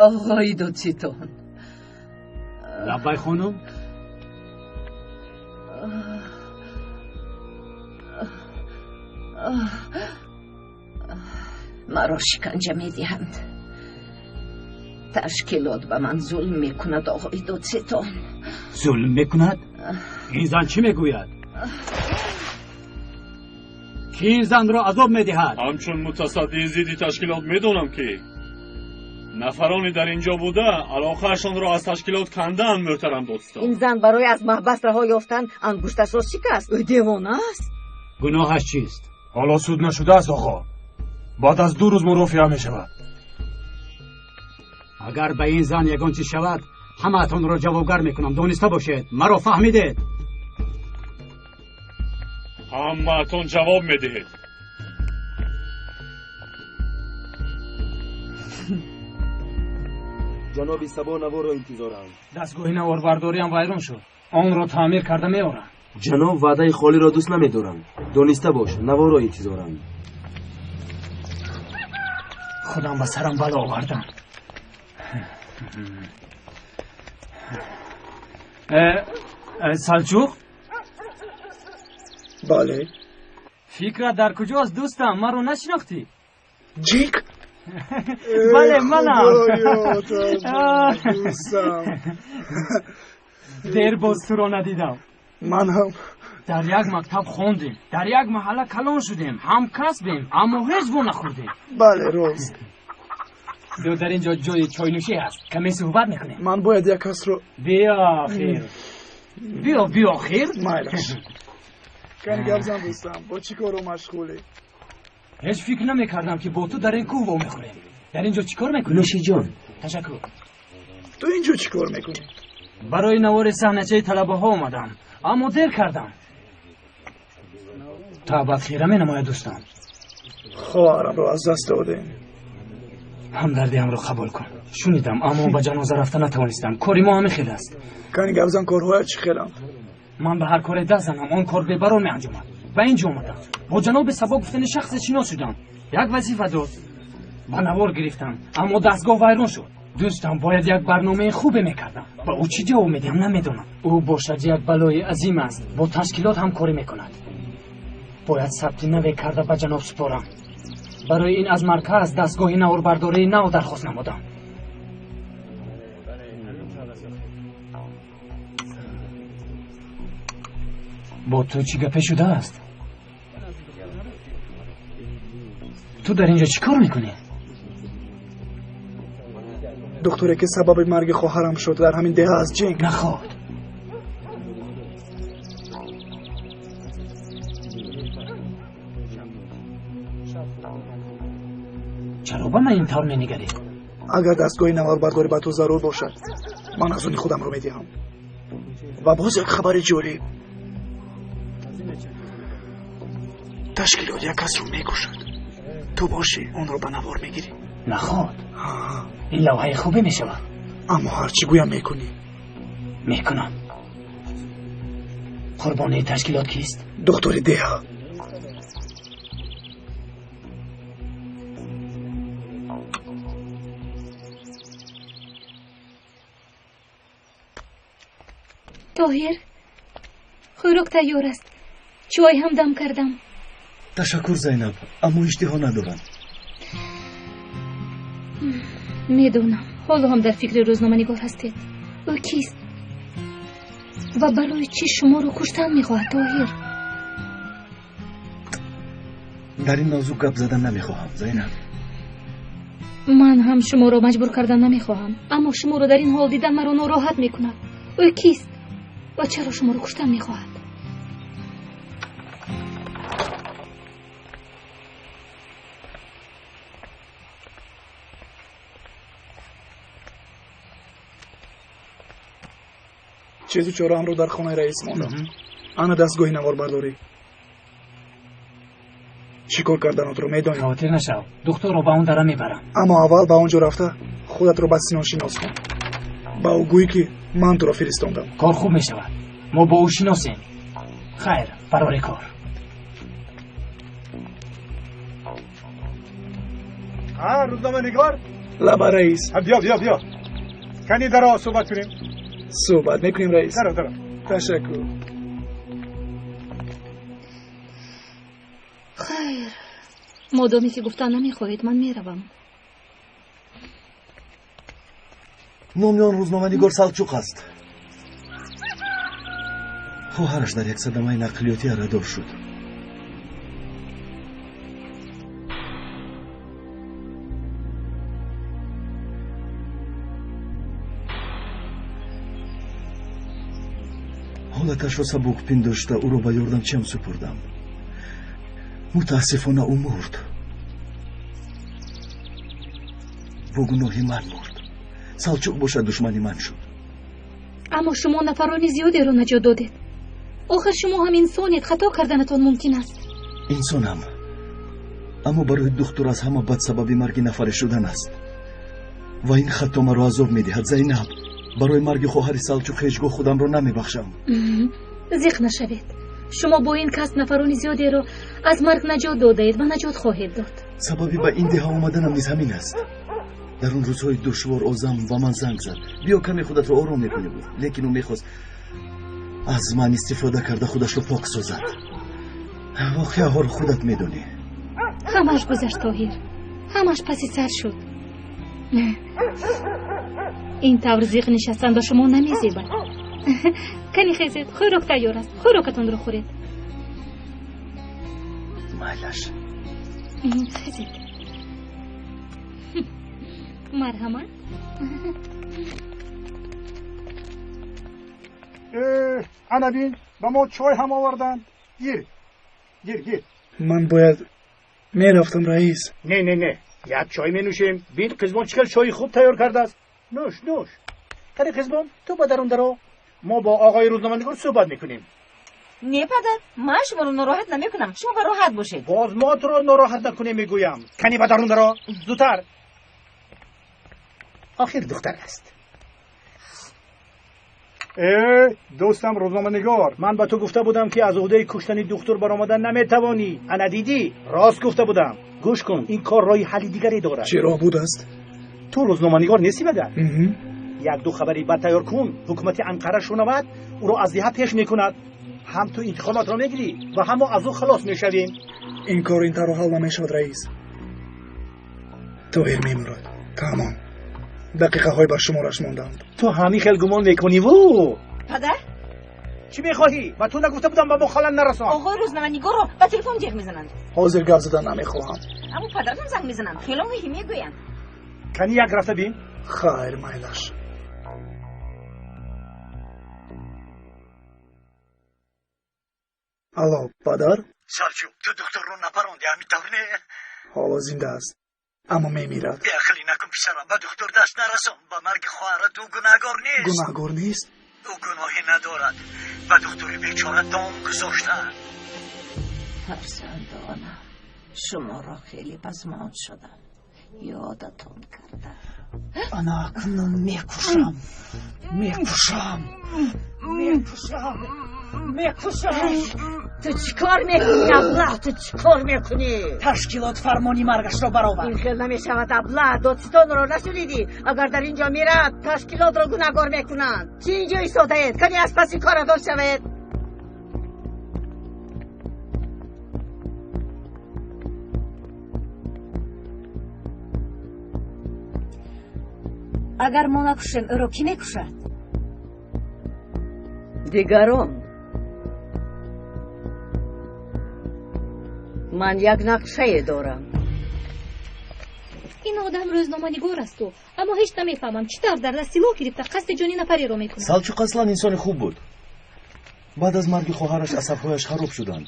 Оғои додситон. Лаббай, хонум. Маро шиканҷа медиҳанд. Ташкилот ба ман зулм мекунад, оғои додситон. Зулм мекунад? Ин зан чӣ мегӯяд? Ки ин занро азоб медиҳад? Ҳамчун мутасаддии зидди ташкилот медонам, ки нафароне дар инҷо буда алоқаашонро аз ташкилот кандаанд, муҳтарам додситон. Ин зан барои аз маҳбас раҳо ёфтан ангушташро шикаст. Ӯ девона аст. Гуноҳаш чист? Ҳоло суд нашудааст, оғо. Баъд аз 2 рӯз мурофиа мешавад. Агар ба ин зан ягон чиз шавад, ҳамаатонро ҷавобгар мекунам. Дониста бошед, маро фаҳмидед? Ҳамаатон ҷавоб медиҳед. Ҷаноби Сабо наворро интизоранд. Дастгоҳи наворбардориам вайрон шуд. Онро таъмир карда меорам. Ҷаноб ваъдаи холиро дӯст намедоранд. Дониста бош, наворро интизоранд. Худам ба сарам бало овардам. Салчуқ? Бале. Фикрат дар куҷост, дӯстам? Маро нашинохтӣ? Ҷик? Бале, манам. Дер боз туро надидам. Ман ҳам. Дар як мактаб хондем, дар як маҳалла калон шудем, ҳамкасбем, аммо ҳеҷ во нахӯрдем. Бале, рост. Биё, дар ин ҷо ҷои чойнӯшӣ ҳаст, каме суҳбат мекунем. Ман бояд як касро. Биё, хир. Биё, биё, хир. Майлаш. Кани гап зан, дӯстам, бо чӣ корро машғулӣ? Ҳеҷ фикр намекардам, ки бо ту дар ин кӯҳ вомехӯрем. Дар ин ҷо чӣ кор мекунӣ? Нӯшиҷон. Ташаккур. Ту ин ҷо чӣ кор мекунӣ? Барои навори саҳначаи талабаҳо омадам, аммо дер кардам. Таъбат хира менамояд, дӯстам. Хоҳарамро аз даст додем. Ҳамдардиамро қабул кун. Шунидам, аммо ба ҷаноза рафта натавонистам. Кори мо ҳамин хел аст. Кани гап зан, корҳоят чӣ хеланд? Ман ба ҳар коре даст занам, он кор бебарор меанҷомад. Ба ин ҷо омадам. Бо ҷаноби Сабо гуфтани шахсе шинос шудам. Як вазифа дод. Ба навор гирифтам, аммо дастгоҳ вайрон шуд. Дӯстам, бояд як барномаи хубе мекардам. Ба ӯ чӣ ҷавоб медиҳам, намедонам. Ӯ бошад як балои азим аст, бо ташкилот ҳамкорӣ мекунад. Бояд сабти наве карда ба ҷаноб супорам. Барои ин аз марказ дастгоҳи наворбардории нав дархост намудам. Бо ту чӣ гапе шудааст? Ту дар ин ҷо чӣ кор мекунӣ? Духтуре ки сабаби марги хоҳарам шуд дар ҳамин деҳа аст, Ҷинк. Наход. Чаро ба ман ин тавр менигарӣ? Агар дастгоҳи наворбардорӣ ба ту зарур бошад, ман аз они худамро медиҳам. Ва боз як хабари ҷолиб. Ташкилот як касро мекушад. Ту бошӣ, онро ба навор мегирӣ. Наход. Ин лавҳаи хубе мешавад. Аммо ҳар чӣ гӯям мекунӣ. Мекунам. Қурбонии ташкилот кист? Духтури деҳа. Тоҳир, хӯрок тайёр аст. Чой ҳам дам кардам. Ташаккур, Зайнаб, аммо иштиҳо надорам. Медонам, ҳоло ҳам дар фикри рӯзноманигор ҳастед. Ӯ кист ва барои чӣ шуморо куштан мехоҳад, Тоҳир? Дар ин мавзӯъ гап задан намехоҳам, Зайнаб. Ман ҳам шуморо маҷбур кардан намехоҳам, аммо шуморо дар ин ҳол дидан маро нороҳат мекунад. Ӯ кист ва чаро шуморо куштан мехоҳад? Чизу чораамро дар хонаи раис мондам. Ана дастгоҳи наворбардорӣ. Чӣ кор карданатро медонӣ? Хавотир нашав, духтурро ба он дара мебарам. Аммо аввал ба он ҷо рафта худатро ба Синон шинос кун. Ба ӯ гӯй ки ман туро фиристондам. Кор хуб мешавад. Мо бо ӯ шиносем. Хайр, барори кор. Рӯзноманигор? Лаба раис. Биё, биё, биё. Кани даро суҳбат кунем. Суҳбат мекунем, раис. Даро, даро. Ташаккур. Хайр, модоме ки гуфтан намехоҳед, ман меравам. Номи он рӯзноманигор Салчуқ аст. Хоҳараш дар як садамаи нақлиётӣ арадор шуд. Ҳолаташро сабук пиндошта ӯро ба ёрдамчиам супурдам. Мутаассифона ӯ мурд. Бо гуноҳи ман мурд. Салчуқ бошад душмани ман шуд. Аммо шумо нафарони зиёдеро наҷот додед. Охир шумо ҳам инсонед, хато карданатон мумкин аст. Инсонам, аммо барои духтур аз ҳама бад сабаби марги нафаре шудан аст. Ва ин хато маро азоб медиҳад, Зайнаб. Барои марги хоҳари Салчуқ ҳеҷ гоҳ худамро намебахшам. Зиқ нашавед. Шумо бо ин касб нафарони зиёдеро аз марг наҷот додаед ва наҷот хоҳед дод. Сабаби ба ин деҳа омаданам низ ҳамин аст. Дар он рӯзҳои душвор Озам ба ман занг зад. Биё каме худатро ором мекунӣ, гуфт. Лекин ӯ мехост аз ман истифода карда худашро пок созад. Воқеаҳоро худат медонӣ. Ҳамаш гузашт, Тоҳир. Ҳамаш паси сар шуд. Ин тавр зиқ нишастан ба шумо намезебад. Кани хезед, хӯрок тайёр аст. Хӯрокатонро хӯред. Майлаш. Хезед. Марҳамат. Ана бин, ба мо чой ҳам оварданд. Гир, гир, гир. Ман бояд мерафтам, раис. Не, не, не. Як чой менӯшем. Бин, қизбон чӣ хел чойи хуб тайёр кардааст. Нӯш, нӯш. Қани қизбон, ту ба дарун даро. Мо бо оғои рӯзноманигор суҳбат мекунем. Не, падар, ман шуморо нороҳат намекунам. Шумо ба роҳат бошед. Боз мо туро нороҳат накунем, мегӯям. Кани ба дарун даро, зудтар. Охир духтар аст. Дӯстам рӯзноманигор, ман ба ту гуфта будам, ки аз уҳдаи куштани духтур баромадан наметавонӣ. Ана дидӣ, рост гуфта будам. Гӯш кун, ин кор роҳи ҳалли дигаре дорад. Чӣ роҳ будааст? Ту рӯзноманигор нестӣ магар? Як-ду хабари бад тайёр кун, ҳукумати Анқара шунавад, ӯро аз деҳа пеш мекунад. Ҳам ту интиқомотро мегирӣ ва ҳам мо аз ӯ халос мешавем. Ин кор ин тавр ҳал намешавад, раис. Тоҳир мемурад. Тамом. Дақиқаҳои бар шумораш монданд. Ту ҳамин хел гумон мекунӣ ву? Падар? Чӣ мехоҳӣ? Ба ту нагуфта будам ба мо халал нарасон. Оғои рӯзноманигорро ба телефон ҷеғ мезананд. Ҳозир гап задан намехоҳам. Аммо падарам занг мезананд. Хело муҳим мегӯянд. Кани як рафта бин? Хайр, майлаш. Алло, падар? Салҷуқ, ту духтурро напаронди, ҳамин тавр не? Ҳоло зинда аст, аммо мемирад. Беақлӣ накун, писарам, ба духтур даст нарасон. Ба марги хоҳарат ӯ гунаҳгор нест. Гунаҳгор нест? Ӯ гуноҳе надорад. Ба духтури бечора дом гузоштаанд. Фарзандонам, шуморо хеле пазмон шудам. Ёдатон кардам. Ана акнун мекушам, мекушам, мекушам, мекушам. Ту чӣ кор мекунӣ, абла? Ту чӣ кор мекунӣ? Ташкилот фармони маргашро баровард. Ин хел намешавад, абла. Додситонро нашунидӣ? Агар дар ин ҷо мирад, ташкилотро гунаҳгор мекунанд. Чӣ ин ҷо истодаед? Кани аз паси коратон шавед. Агар мо накушем, ӯро кӣ мекушад? Дигарон. Ман як нақшае дорам. Ин одам рӯзноманигор асту, аммо ҳеҷ намефаҳмам, чӣ тавр дар даст силоҳ гирифта қасди ҷони нафареро мекунад. Салчуқ аслан инсони хуб буд. Баъд аз марги хоҳараш асабҳояш хароб шуданд.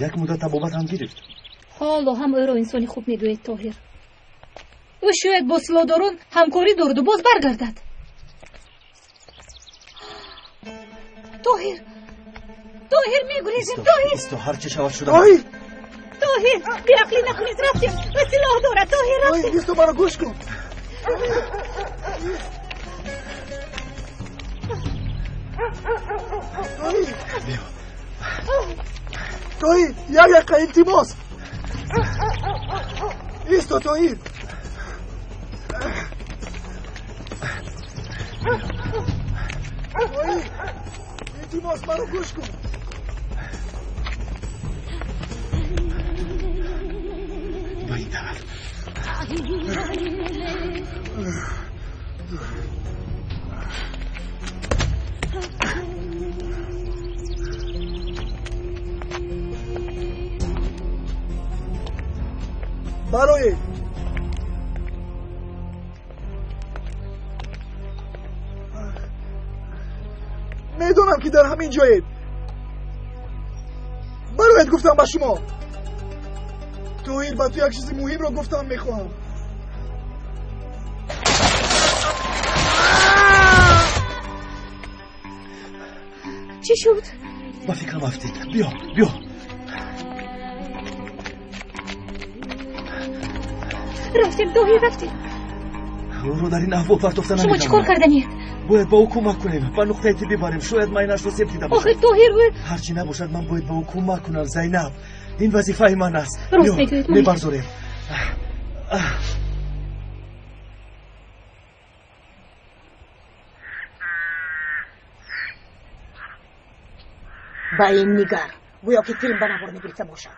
Як муддат табобат ҳам гирифт. Ҳоло ҳам ӯро инсони хуб мегӯед, Тоҳир. Ӯ шояд бо силоҳдорон ҳамкорӣ дораду боз баргардад. Тоҳир, Тоҳир, мегурезем, Тоҳир. Исто, ҳар чӣ шавад шуда. Тоҳир! Тоҳир, беақлӣ накунед, рафтем. Ӯ силоҳ дорад, Тоҳир, рафтем. Исто, маро гӯш кун. Тоҳир! Тоҳир, як дақиқа, илтимос. Исто, Тоҳир. Тоҳир, илтимос, маро гӯш кун. Ба ин тараф. Бароед. Медонам, ки дар ҳамин ҷоед. Бароед, гуфтам ба шумо. Тоҳир, ба ту як чизи муҳимро гуфтан мехоҳам. Чӣ шуд? Ба фикрам афтид. Биё, биё. Рафтем, Тоҳир, рафтем. Ӯро дар ин аҳвол партофта Шумо чӣ кор наметавонам. карданиед? Бояд ба ӯ кӯмак кунем, ба нуқтаи тиббӣ барем. Шояд майнашро себ дида бошад. Охир Тоҳир, ӯ Ҳарчи набошад, ман бояд ба ӯ кӯмак кунам, Зайнаб. Ин вазифаи ман аст. Рост Биё, мегӯед, Моҳир. мебарзорем. Ба ин нигар, гӯё ки филм ба навор мегирифта бошад.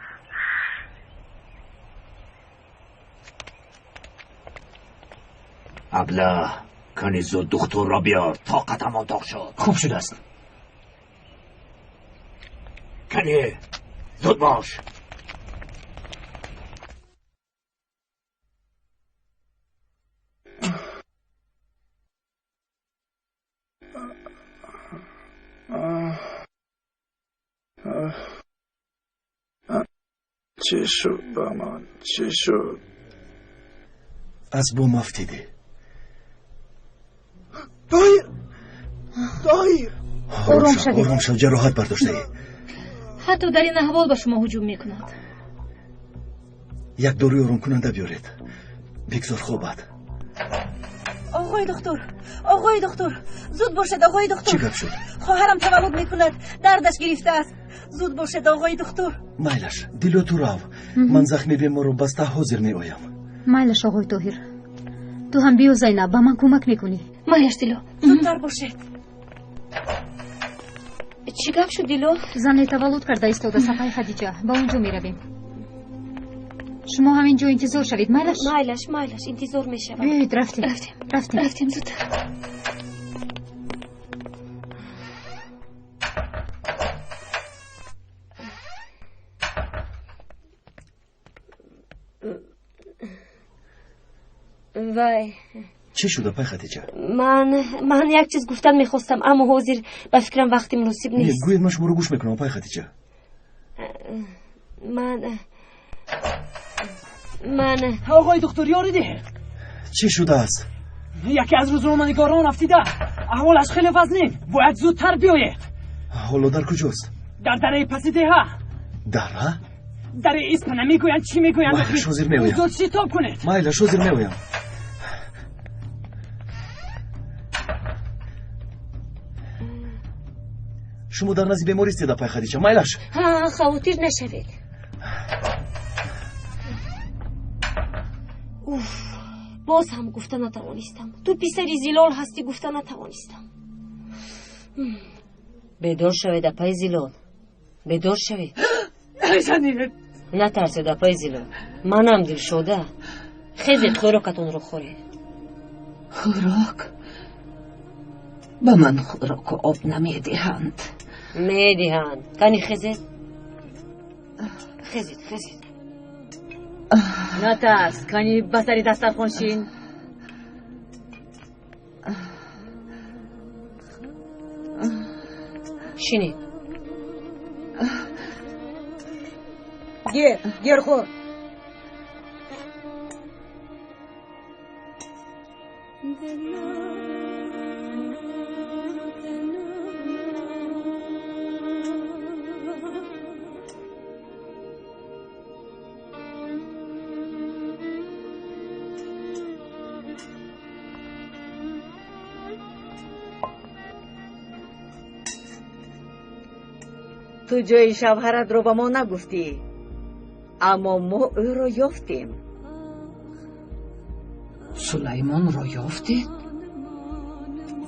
Абла, кани зуд духтурро биёр, тоқатамон тоқ шуд. Хуб шудааст. Кани зуд бош. Чӣ шуд ба ман? Чӣ шуд? Аз бом афтидӣ. Тоҳир! Тоҳир! Ором шавед. Ором шав, ҷароҳат бардоштаӣ. Ҳатто дар ин аҳвол ба шумо ҳуҷум мекунад. Як доруи оромкунанда биёред, бигзор хобад. Оғои доктор, оғои доктор, зуд бошед, оғои доктор. Чӣ гап шуд? Хоҳарам таваллуд мекунад, дардаш гирифтааст. Зуд бошед, оғои доктор. Майлаш, Дило, ту рав. Ман захми беморро баста ҳозир меоям. Майлаш, оғои Тоҳир. Ту ҳам биё, Зайнаб, ба ман кӯмак мекунӣ. Майлаш, Дило. Зудтар бошед. Чӣ гап шуд, Дило? Зане таваллуд карда истода, сафаи Хадиҷа. Ба он ҷо меравем. Шумо ҳамин ҷо интизор шавед, майлаш? Майлаш, майлаш, интизор мешавам. Биёед, рафтем. Рафтем. Рафтем. Рафтем зудтар. Вай. Чӣ шуда, пай Хадиҷа? Ман як чиз гуфтан мехостам, аммо ҳозир ба фикрам вақти муносиб Не, нест. гӯед, ман шуморо гӯш мекунам, пай Хадиҷа. Ман оғои доктор, ёрӣ диҳед. Чӣ шудааст? Яке аз рӯзноманигорон афтида, аҳволаш хеле вазнин, бояд зудтар биёед. Ҳоло дар куҷост? Дар дараи паси деҳа. Дара? Дараи Испана мегӯянд, чӣ мегӯянд? Майлаш, ҳозир меоям. Зуд шитоб кунед. Майлаш, ҳозир меоям. Шумо дар назди бемор истеда, пай Хадиҷа. Майлаш. Ҳа, хавотир нашавед. Уф, боз ҳам гуфта натавонистам. Ту писари Зилол ҳастӣ, гуфта натавонистам. Бедор шавед, апаи Зилол. Бедор шавед. Натарсед, апаи Зилол. Манам дилшода. Хезед, хӯрокатонро хӯред. Хӯрок? Ба ман хӯроку об намедиҳанд. Медиҳанд. Кани хезед? Хезед, хезед. Натарс, кани ба сари дастархон шин. Шинед. Гер, гер хӯр. Ту ҷои шавҳаратро ба мо нагуфтӣ, аммо мо ӯро ёфтем. Сулаймонро ёфтед?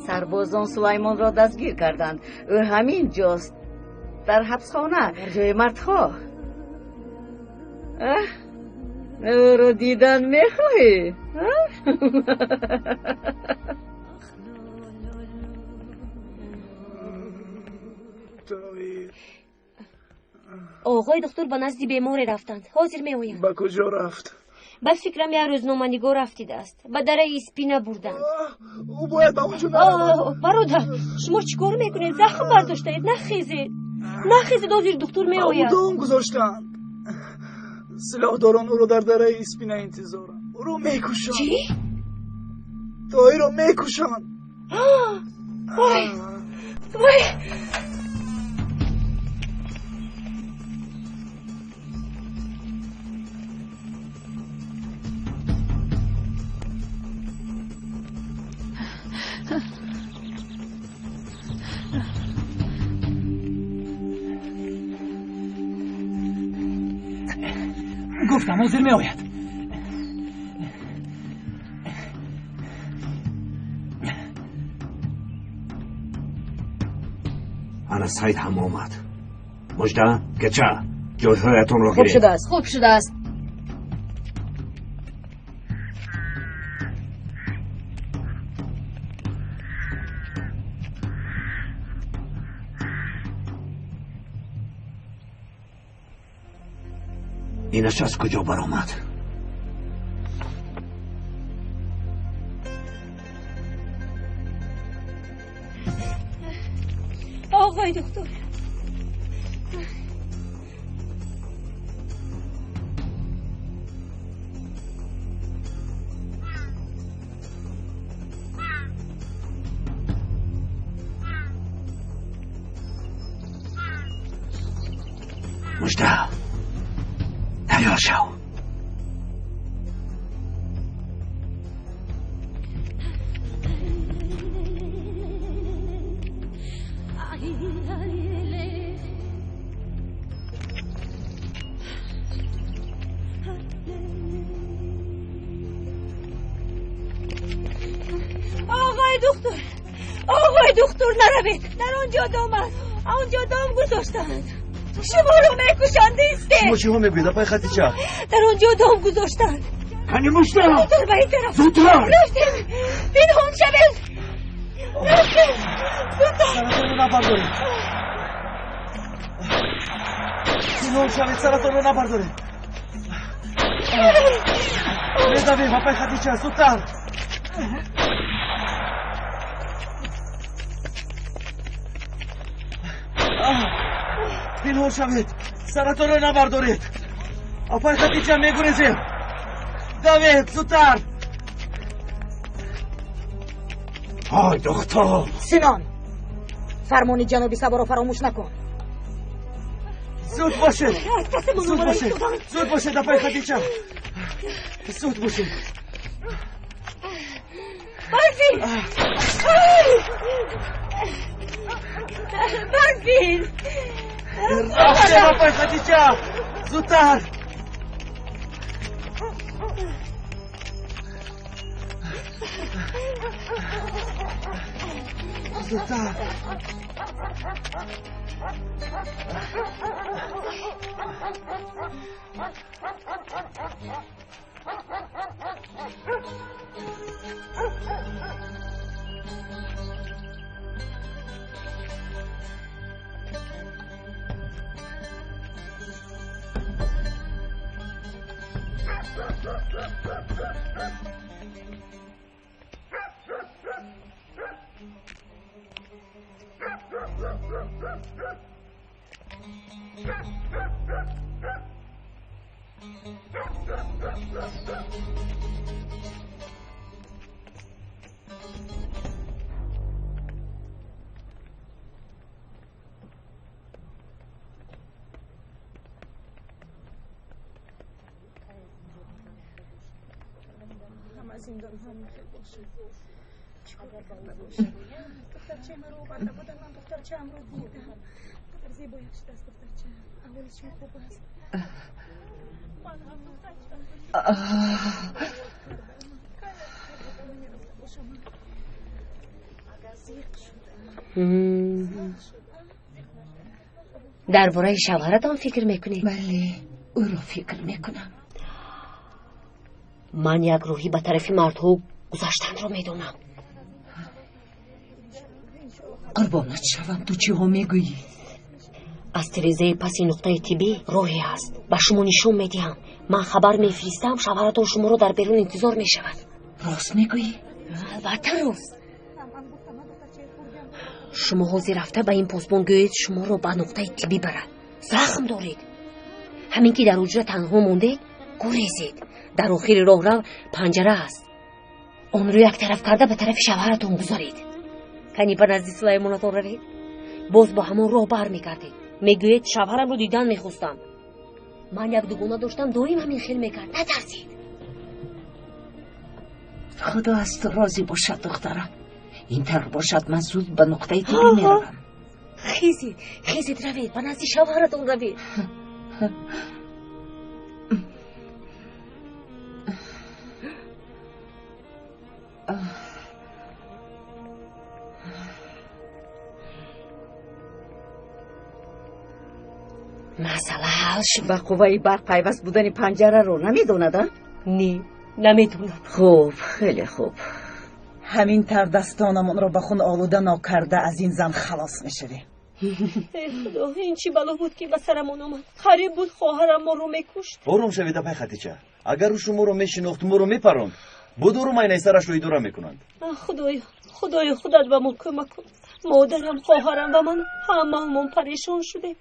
Сарбозон Сулаймонро дастгир карданд. Ӯ ҳамин ҷост, дар ҳабсхона, дар ҷои мардҳо. Ӯро дидан мехоҳӣ? Оғои доктор ба назди беморе рафтанд. Ҳозир меоянд. Ба куҷо рафт? Ба фикрам як рӯзноманигор рафтидааст. Ба дараи Испина бурданд. Ӯ бояд ба он ҷо наравад. Бародар, шумо чӣ кор мекунед? Захм бардоштаед. Нахезед, нахезед, ҳозир доктор меояд. Ӯ дом гузоштанд. Силоҳдорон ӯро дар дараи Испина интизоранд. Ӯро мекушанд. Чӣ? Тоҳирро мекушанд. Вой, вой! Гуфтам, ҳозир меояд. Ана Сайд ҳам омад. Мужда, кеча, ҷойҳоятонро Хуб гиред. шудааст. Хуб шудааст. Инаш аз куҷо баромад? Оғои доктор. Мужда, тайёр шав. Доктор, оғои доктор, наравед. Дар он ҷо дом аст. Он ҷо дом гузоштаанд. Шуморо мекушанд, истед. Шумо чиҳо мегӯед, апай Хатича? Дар он ҷо дом гузоштаанд. Кани мушта! Зудтар ба ин тараф. Зудтар! Рафтем. Пинҳон шавед. Рафтем. Зудтар. Саратонро набардоред. Пинҳон шавед, саратонро набардоред. Медавем, апай Хатича, зудтар. Пинҳон шавед, саратонро набардоред. Апай Хатича, мегурезем. Давед, зудтар. Ой, доктор! Синон, фармони ҷаноби Саборо фаромӯш накун. Зуд бошед, зуд бошед, зуд бошед, апай Хатича, зуд бошед. Барфин! Барфин! Рафтем, апай Хатича, зудтар. Зудтар. Дар бораи шавҳаратон фикр мекунед? Бале, ӯро фикр мекунам. Ман як роҳӣ ба тарафи мардҳо гузаштанро медонам. Қурбонат шавам, ту чиҳо мегӯӣ? Аз тирезаи паси нуқтаи тиббӣ роҳе ҳаст. Ба шумо нишон медиҳам. Ман хабар мефиристам, шавҳаратон шуморо дар берун интизор мешавад. Рост мегӯӣ? Албатта рост. Шумо ҳозир рафта ба ин посбон гӯед шуморо ба нуқтаи тиббӣ барад. Захм доред. Ҳамин ки дар ҳуҷра танҳо мондед, гурезед. Дар охири роҳрав панҷара аст. Онро як тараф карда ба тарафи шавҳаратон гузаред. Кани ба назди Сулаймонатон равед. Боз бо ҳамон роҳ бармегардед. Мегӯед шавҳарамро дидан мехостам. Ман як дугона доштам, доим ҳамин хел мекард. Натарсед. Худо аз ту розӣ бошад, духтарам. Ин тавр бошад, ман зуд ба нуқтаи тиббӣ меравам. Хезед, хезед, равед, ба назди шавҳаратон равед. Масъала ҳал шуд. Ба қувваи барқ пайваст будани панҷараро намедонад, а? Не, намедонад. Хуб, хеле хуб. Ҳамин тавр дастонамонро ба хун олуда нокарда аз ин зан халос мешавем. Эй худо, ин чӣ бало буд ки ба сарамон омад? Қариб буд хоҳарам моро мекушт. Ором шавед, апай Хатича. Агар ӯ шуморо мешинохт, моро мепаронд. Будору майнаи сарашро идора мекунанд. Худоё, худоё, худат ба мо кӯмак кун. Модарам, хоҳарам ва ман ҳамаамон парешон шудем.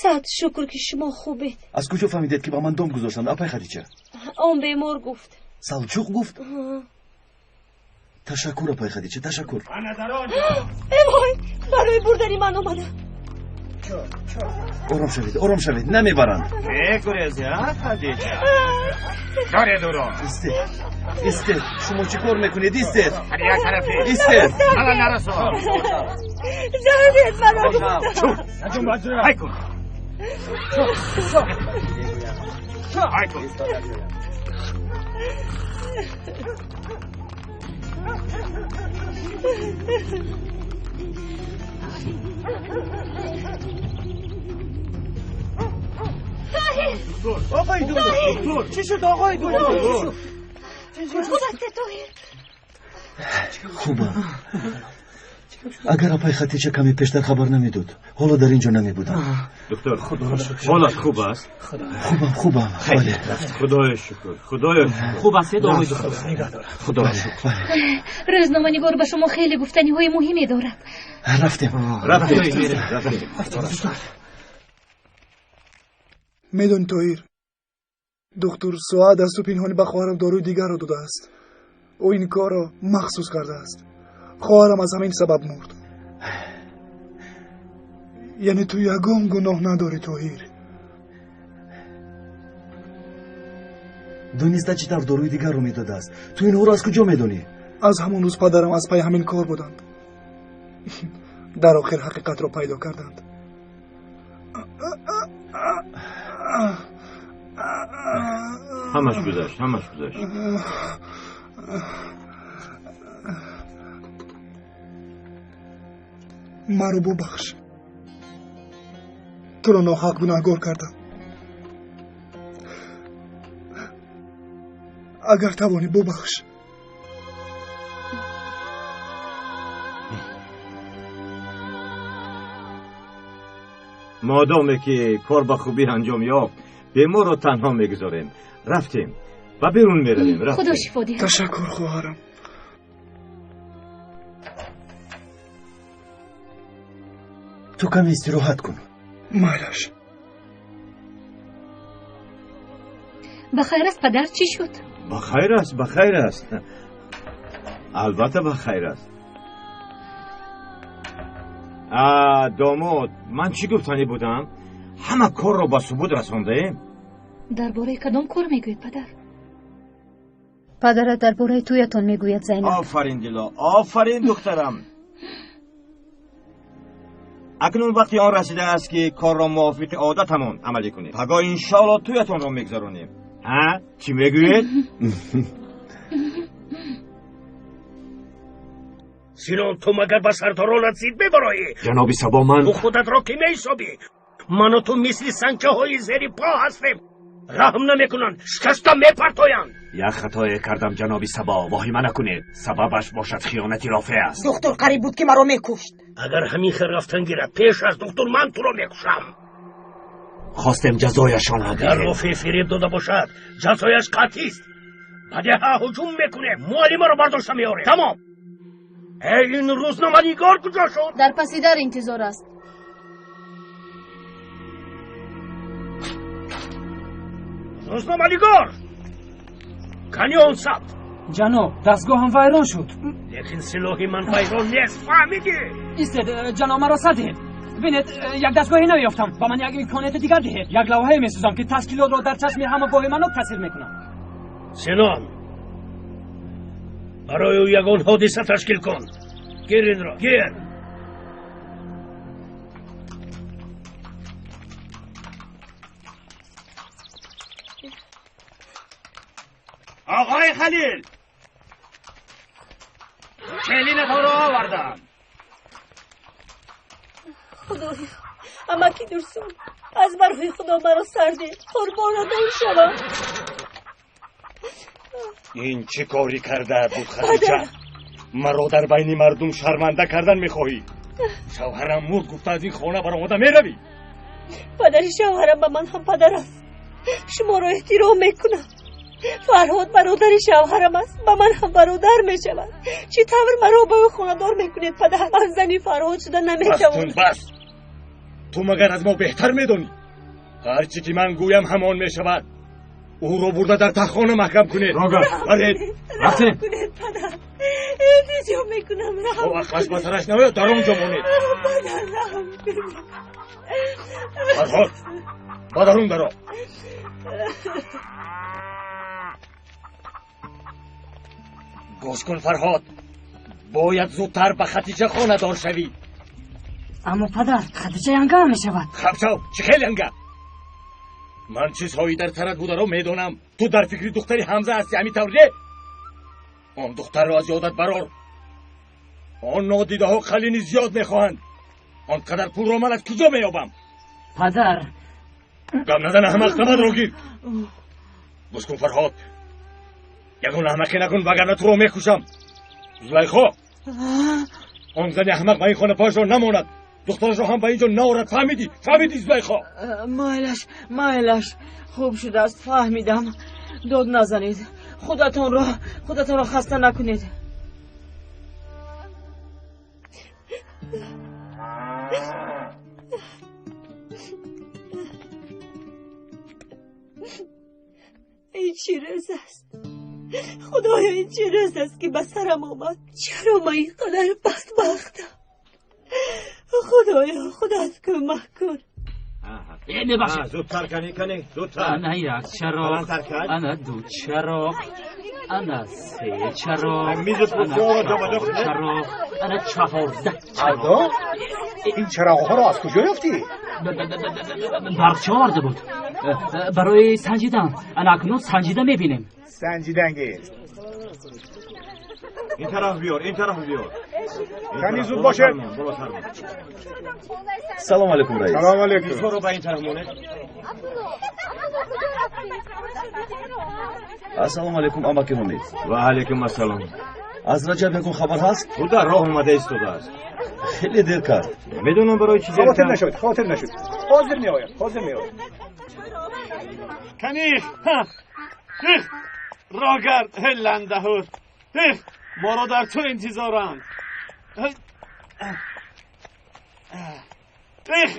Сад шукр ки шумо хубед. Аз куҷо фаҳмидед ки ба ман дом гузоштанд, апай Хатича? Он бемор гуфт. Салчуқ гуфт? Ташаккур, апай Хадича, ташаккур. Эй вой, барои бурдани ман омада. Ором шавед, ором шавед, намебаранд. Мегурезӣ, а, Хадича? Доред ӯро. Истед, истед, шумо чӣ кор мекунед? Истед. Як тарафе. Истед. Ҳала нарасон. Заҳмет маро. Ай кун. Ай кун. آقای دکتر، چی شد آقای دکتر؟ خوب است طاهر؟ خوبم. اگر اپای خدیجه کمی پیشتر خبر نمیداد، حالا در اینجا نمیبودم. دکتر، حالت خوب است؟ خوبم خوبم. بله. خدای شکر، خدای شکر. خوب است آقای دکتر؟ خدا شکر. روزنامه‌نگار به شما خیلی گفتنی های مهمی دارد. رفتیم رفتیم رفتیم. میدونی طاهر، دکتر سعاد از تو پنهانی به خواهرم داروی دیگر را داده است. او این کار را مخصوص کرده است. خواهرم از همین سبب مرد. یعنی تو یگان گناه نداری طاهر. دونسته چی طور داروی دیگر رو میداده است؟ تو اینها رو از کجا میدونی؟ از همون روز پدرم از پی همین کار بودند. در آخر حقیقت را پیدا کردند. همش گذشت، همش گذشت. مرا ببخش، تو را ناحق گناهگار کردم. اگر توانی ببخش. مادامی که کار به خوبی انجام یافت، بیمار را تنها میگذاریم. رفتیم و بیرون میرویم. رفتیم. خدا شفا دهد. تشکر خواهرم. تو کمی استراحت کن. مایلش. بخیر است پدر؟ چی شد؟ بخیر است، بخیر است. البته بخیر است. داماد، من چی گفتنی بودم؟ همه کار را به ثبوت رسانده. درباره کدام کار میگویید پدر؟ پدرت درباره تویتان میگوید زینب. آفرین دلا، آفرین دخترم. اکنون وقتی آن رسیده است که کار را موافق عادتمان عملی کنیم. پگاه انشالله تویتان را میگذرانیم. ها، چی میگویید؟ سینان، تو مگر به سردارانت زید میبرایی؟ جناب صبا، من تو خودت را کی میحسابی؟ من و تو مثل سنگچه های زیر پا هستیم. رحم نمیکنند، شکسته میپرتایند. یک خطای کردم جناب صبا، واهمه نکنید. سببش باشد خیانت رافع است. دکتر قریب بود که مرا میکشت. اگر همین خیر رفتن گیرد پیش از دکتر، من تو را میکشم. خواستم جزایشان را اگر بدهیم. رافع فریب داده باشد، جزایش قطعی است. به دهه هجوم میکنه، معلمه را برداشته میاره. تمام. ای این روزنامه نگار کجا شد؟ در پس در انتظار است. روزنامه نگار کنی آن سبت. جناب، دستگاه هم ویران شد. لیکن سلاح من ویران نیست، فهمیدی؟ ایستید جناب، مرا زدید. ببینید، یک دستگاهی نیافتم. با من یک امکانیت دیگر دهید. یک لوحه میسازم که تشکیلات را در چشم همه واهمه‌ناک تاثیر میکنم. سنان، برای او یگان حادثه تشکیل کن. گیر این را، گیر. آقای خلیل، کلین تو را آوردم. خدایا، امکی درسون، از برای خدا مرا سرده قربانتان شوم. این چه کاری کرده بود خدیجه؟ مرا در بین مردم شرمنده کردن میخواهی؟ شوهرم مرد، گفته از این خانه برآمده میروی. پدر شوهرم به من هم پدر است. شما را احترام میکنم. فرهاد برادر شوهرم است، به من هم برادر میشود. چی طور مرا به او خانه‌دار میکنید پدر؟ من زنی فرهاد شده نمیتوانم. بس کن، بس. تو مگر از ما بهتر میدانی؟ هرچی که من گویم همان میشود. او رو برده در تخانه محکم کنید. برید. رفتیم. کنید پدر، التجا میکنم. رحم او عقلش به سرش نمیاد، در اونجا مانید. پدر رحم کنید. فرهاد، با درون درا. گوش کن فرهاد، باید زودتر به خدیجه خانه دار شوی. اما پدر، خدیجه ینگه می شود. خب شو، چه خیلی ینگه؟ من چیزهایی در سرت بوده رو میدونم. تو در فکری دختری حمزه هستی، همین طور نه؟ Он духтарро аз ёдат барор. Он нодидаҳо қалини зиёд мехоҳанд. Он қадар пулро ман аз куҷо меёбам? Падар, гап назан, аҳмақ, табадро гир. Гӯш кун, Фарҳод, ягон аҳмақӣ накун, вагарна туро мекушам. Зулайхо, он зани аҳмақ ба ин хона пояшро намонад, духтарашро ҳам ба ин ҷо наорад. Фаҳмидӣ? Фаҳмидӣ, Зулайхо? Майлаш, майлаш, хуб шудааст, фаҳмидам. Дод назанед, худатонро хаста накунед. Ин чӣ рӯз аст? Худоё, ин чӣ рӯз аст, ки ба сарам омад? Чаро ман ин қадар бадбахтам? Худоё, худат кӯмак кун. Мебахшед. Зудтар кани, кани, зудтар. Ана як чароғ, ана ду чароғ, ана се чароғ, ана чор чароғ, ана 14 чароғ. Ин чароғҳоро аз куҷо ёфтӣ? Барқча оварда буд барои санҷидан. Ана акнун санҷида мебинем. Санҷидан гир. Ин тараф биёр, ин тараф биёр. Кани, зуд бошед. Салом алейкум, раис. Салом алейкум. Мизҳоро ба ин тараф монед. Ассалому алейкум, амаки Ҳомид. Ва алейкум ассалом. Аз Раҷаб ягон хабар ҳаст? Ӯ дар роҳ омада истодааст. Хеле дер кард. Намедонам барои чӣ дер Хотир кард. нашавед, хотир нашавед. Ҳозир меояд, ҳозир меояд. Кани, роҳгард, ландаҳур, моро дар ту интизоранд. Их,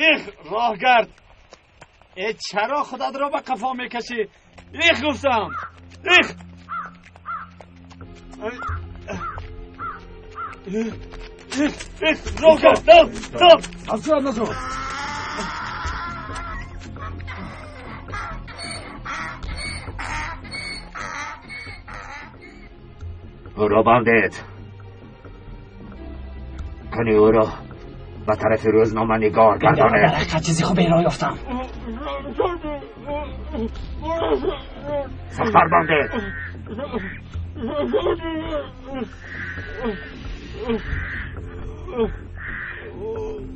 их, роҳгард, э, чаро худатро ба қафо мекашӣ? Их, гуфтам, их. Их, их, роҳгард, дом, дом. Аз ҷоят нашав. Ӯро бандед. Кани, ӯро ба тарафи рӯзноманигор гардонед. Дар ҳақиқат чизи хуберо ёфтам. Сахттар бандед.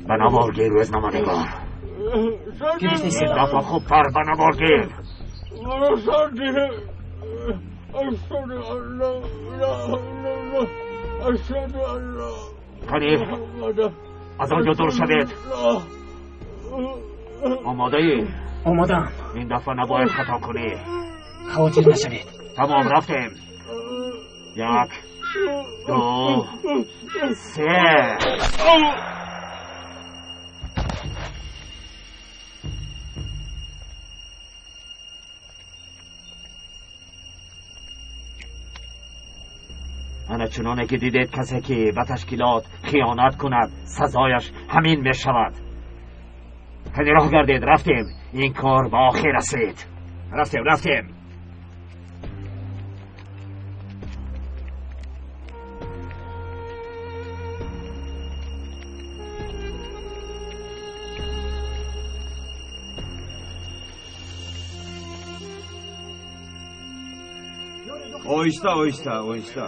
Ба навор гир, рӯзноманигор. Гирифтаистед. Ин дафъа хубтар ба навор гир. Кани, аз он ҷо дур шавед. Омодаӣ? Омодаам. Ин дафъа набояд хато кунӣ. Хавотир нашавед. Тамом, рафтем. Як, ду, се. Ана чуноне ки дидед, касе ки ба ташкилот хиёнат кунад, сазояш ҳамин мешавад. Кани, роҳ гардед, рафтем. Ин кор ба охир расид. Рафтем, рафтем. Оҳиста, оҳиста, оҳиста.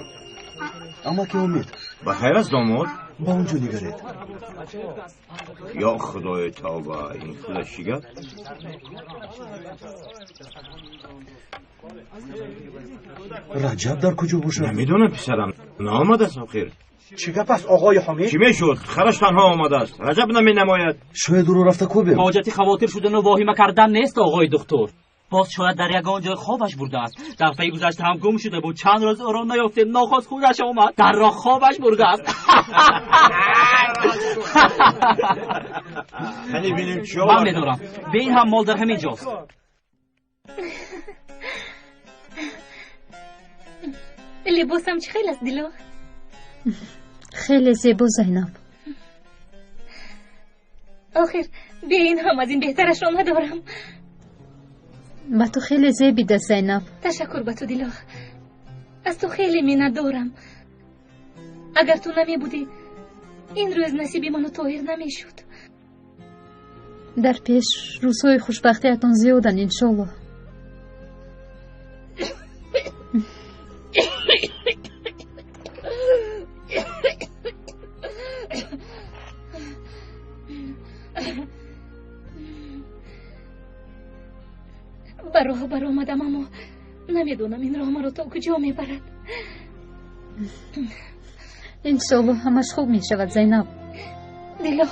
Амаки Ҳомид. Ба хайр аст, домод? Ба он ҷо нигаред. Ё худои тавба, ин худаш чӣ гап? Раҷаб дар куҷо бошад? Намедонам, писарам, наомадааст охир. Чӣ гап аст, оғои Ҳомид? Чӣ мешуд? Хараш танҳо омадааст, Раҷаб наменамояд. Шояд ӯро рафта кӯбем. Ҳоҷати хавотир шудану воҳима кардан нест, оғои духтур. Боз шояд дар ягон ҷой хобаш бурдааст. Дафъаи гузашта ҳам гум шуда буд, чанд рӯз ӯро наёфтем, нохост худаш омад, дар роҳ хобаш бурдааст. Кани, бинем чӣ Ман медорам, бе ин ҳам мол дар ҳамин ҷост. Либосам чӣ хел аст, Дило? Хеле зебо, Зайнаб. Охир бе ин ҳам аз ин беҳтарашро надорам. Ба ту хеле зебида, Зайнаб. Ташаккур ба ту, Дило, аз ту хеле миннатдорам. Агар ту намебудӣ, ин рӯз насиби ману Тоҳир намешуд. Дар пеш рӯзҳои хушбахтиятон зиёданд, иншоллоҳ. роҳ баромадам, аммо намедонам ин роҳ маро то куҷо мебарад. Иншоаллоҳ ҳамаш хуб мешавад, Зайнаб. Дило,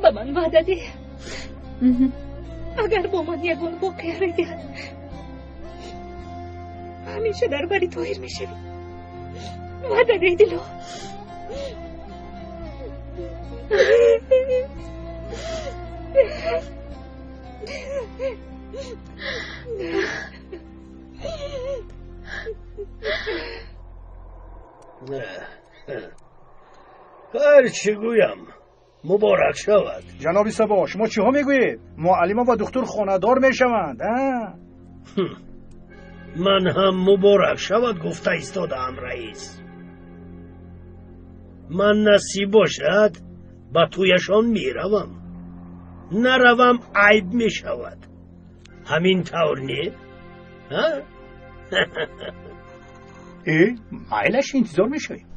ба ман ваъда деҳ. Агар бо ман ягон воқеа рӯй диҳад, ҳамеша дар бари Тоҳир мешавӣ. Ваъда деҳ, Дило. Ҳар чӣ гӯям, муборак шавад. Ҷаноби Сабо, шумо чиҳо мегӯед? Муаллима ва духтур хонадор мешаванд. Ман ҳам муборак шавад гуфта истодаам, раис. Ман насиб бошад, ба тӯяшон меравам. Наравам, айб мешавад. Ҳамин тавр не? Майлаш, интизор мешавем.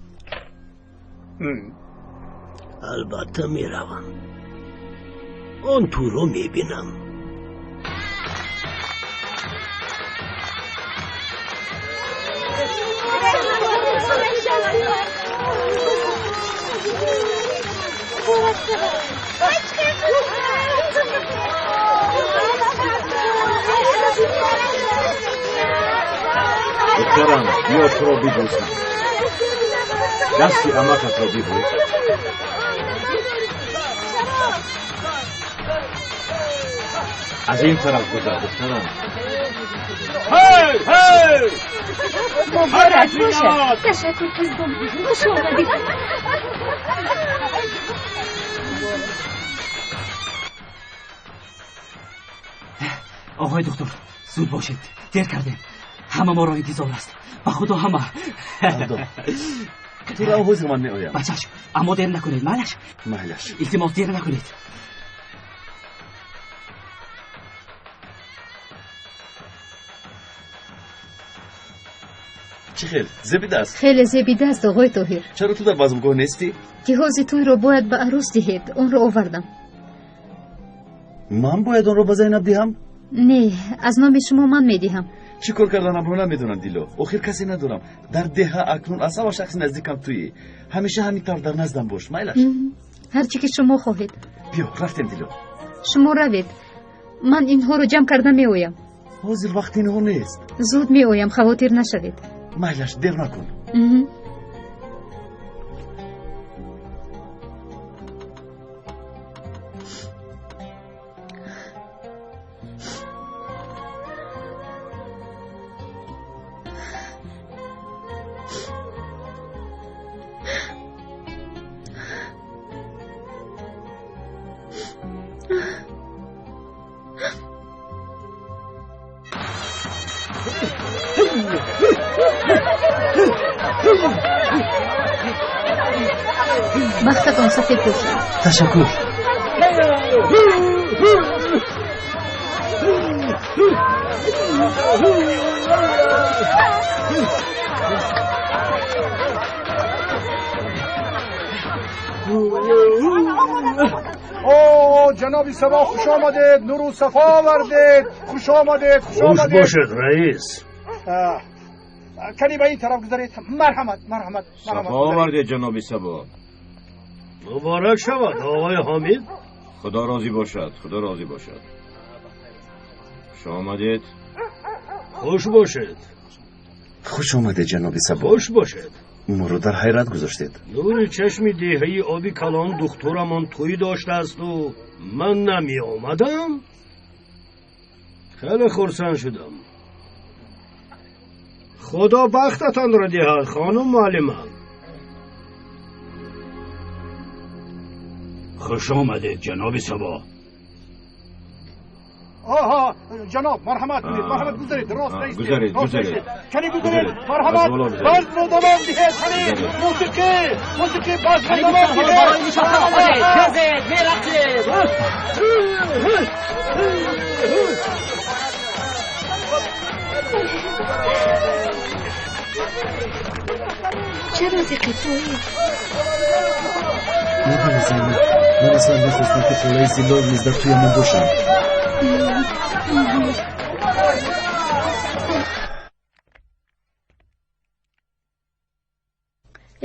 Албатта меравам. Он туро мебинам. Духтарам, биё туро бибӯсам. Дасти амакатро бибӯс. Аз ин тараф гузар, духтарам. Муборак бошад. Ташаккур, қизбон. Хуш омадед. Оғои доктор, зуд бошед. Дер кардем. Ҳама моро интизор аст. Ба худо ҳама. Туро ҳозир ман меоям. Бачаш, аммо дер накунед, майлаш? Майлаш. Илтимос, дер накунед. Чӣ хел? Зебида аст? Хеле зебида аст, оғои Тоҳир. Чаро ту дар базмгоҳ нестӣ? Ҷиҳози тӯйро бояд ба арӯс диҳед. Онро овардам. Ман бояд онро ба Зайнаб диҳам? Не, аз номи шумо ман медиҳам. Чӣ кор карданамро намедонам, Дило. Охир касе надорам. Дар деҳа акнун аз ҳама шахси наздикам туӣ. Ҳамеша ҳамин тавр дар наздам бош, майлаш? Ҳар чӣ ки шумо хоҳед. Биё, рафтем, Дило. Шумо равед. Ман инҳоро ҷамъ карда меоям. Ҳозир вақти инҳо нест. Зуд меоям, хавотир нашавед. Майлаш, дер накун. Бахтатон сафед бошад. Ташаккур. О, ҷаноби Сабо, хуш омадед, нуру сафо овардед. Хуш омадед, хуш омадед. Хуш бошед, раис. Кани ба ин тараф гузаред. Марҳамат, марҳамат. Сафо овардед, ҷаноби Сабо. Муборак шавад, оғои Ҳомид. Худо розӣ бошад, худо розӣ бошад. Хуш омадед. Хуш бошед. Хуш омадед, ҷаноби Сабо. Хуш бошед. Моро дар ҳайрат гузоштед. Нури чашми деҳаи оби калон духтурамон тӯй доштаасту ман намеомадам. Хеле хурсанд шудам. Худо бахтатонро диҳад, хонум муаллима. Хуш омадед, ҷаноби Сабо. Оҳо, ҷаноб, марҳамат кунед, марҳамат, гузаред, рост наистед. Гузаред, гузаред. Кани гузаред, марҳамат, базмро давом диҳед, кани мусиқӣ, мусиқӣ, базмро давом диҳед. Хезед, мерақсед. Чаро зиқи Тоҳир? Медонӣ, Зайнаб, ман аслан мехостам, ки холаи Зиллор низ дар тӯямон бошанд.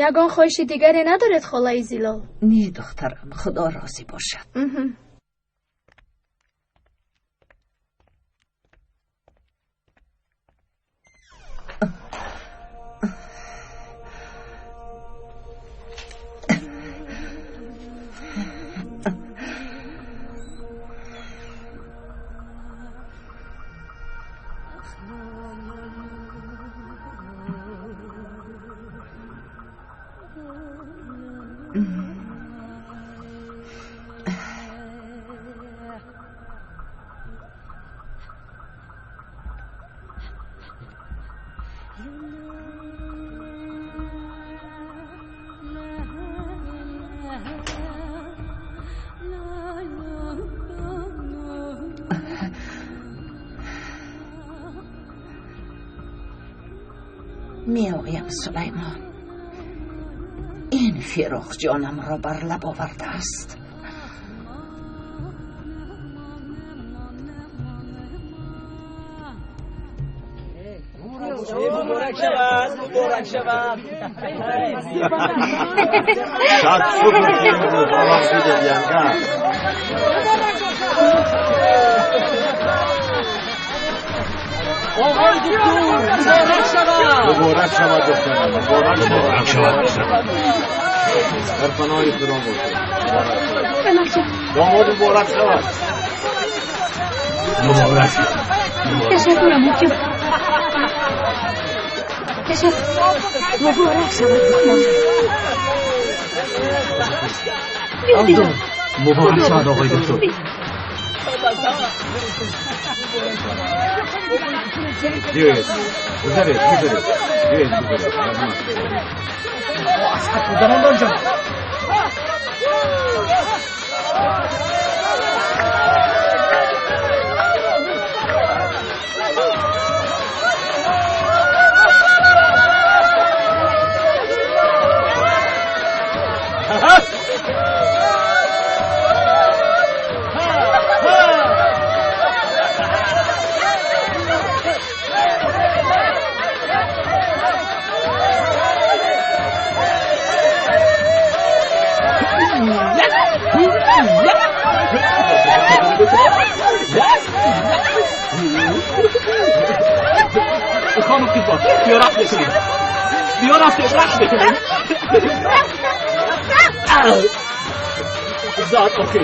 Ягон хоҳиши дигаре надоред, холаи Зилол? Не, духтарам, худо розӣ бошад. Меоям, Сулаймон. Ин фироқ ҷонамро бар лаб овардааст. Муборак шавад, муборак шавад. Сад шукр ки имрӯз ба вақт шудем, янга. Оғои духтур, муборак шавад. Муборак шавад, духтарам, муборак шавад. Дар паноҳи Худо бошед. Домод муборак шавад. Муборак шавад. Ташаккур, амуҷон. Ташаккур. Муборак шавад, духтарам. Муборак шавад, оғои духтур. Биёед, гузаред, гузаред. Биёед, гузаред. Раҳмат. Аз хат гузарондам, ҷаноб. خانم خیزبان، بیا رقص بکنیم. بیا رقص رقص بکنیم. زاد آخه.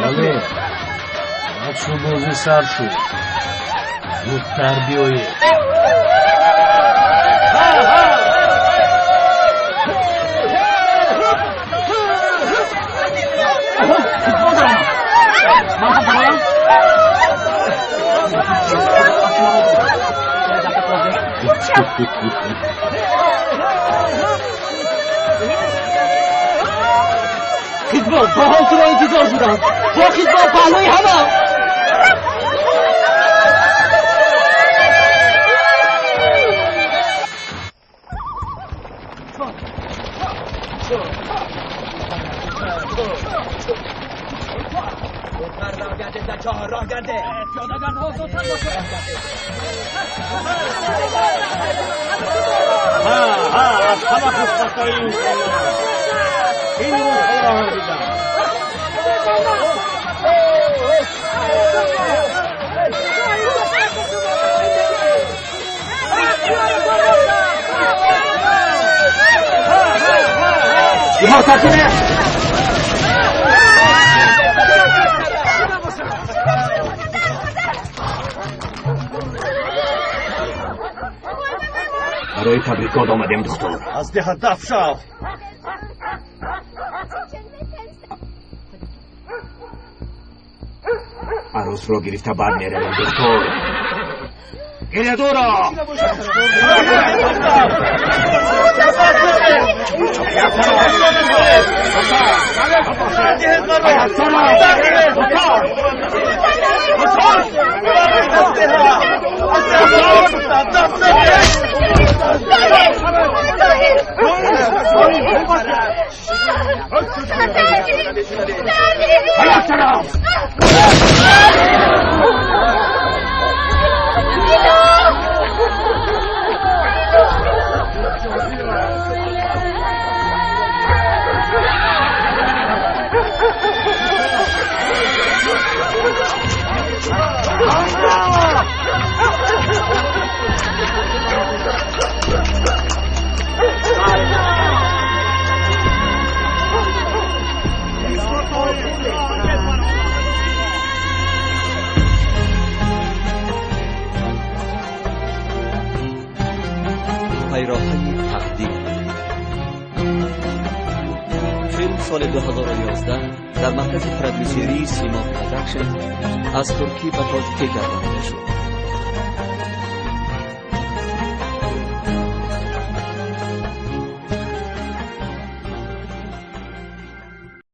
بله، رقص و بازی سر شد. زودتر بیایید. خیزبان، با حال تو را انتظار بودم. با خیزبان پهلوی همه. ها ها، از همه خوشبختای این این روزها را هم دیدم. محاصره. برای تبریکات آمدیم دختر. از ده دف شو. عروس رو گرفته بعد میرویم دختر. گریه دورا. Пайроҳаи тақдир. Филм соли 2011 дар маркази продюсерии Симо Продакшн аз туркӣ ба тоҷикӣ гардонида шуд.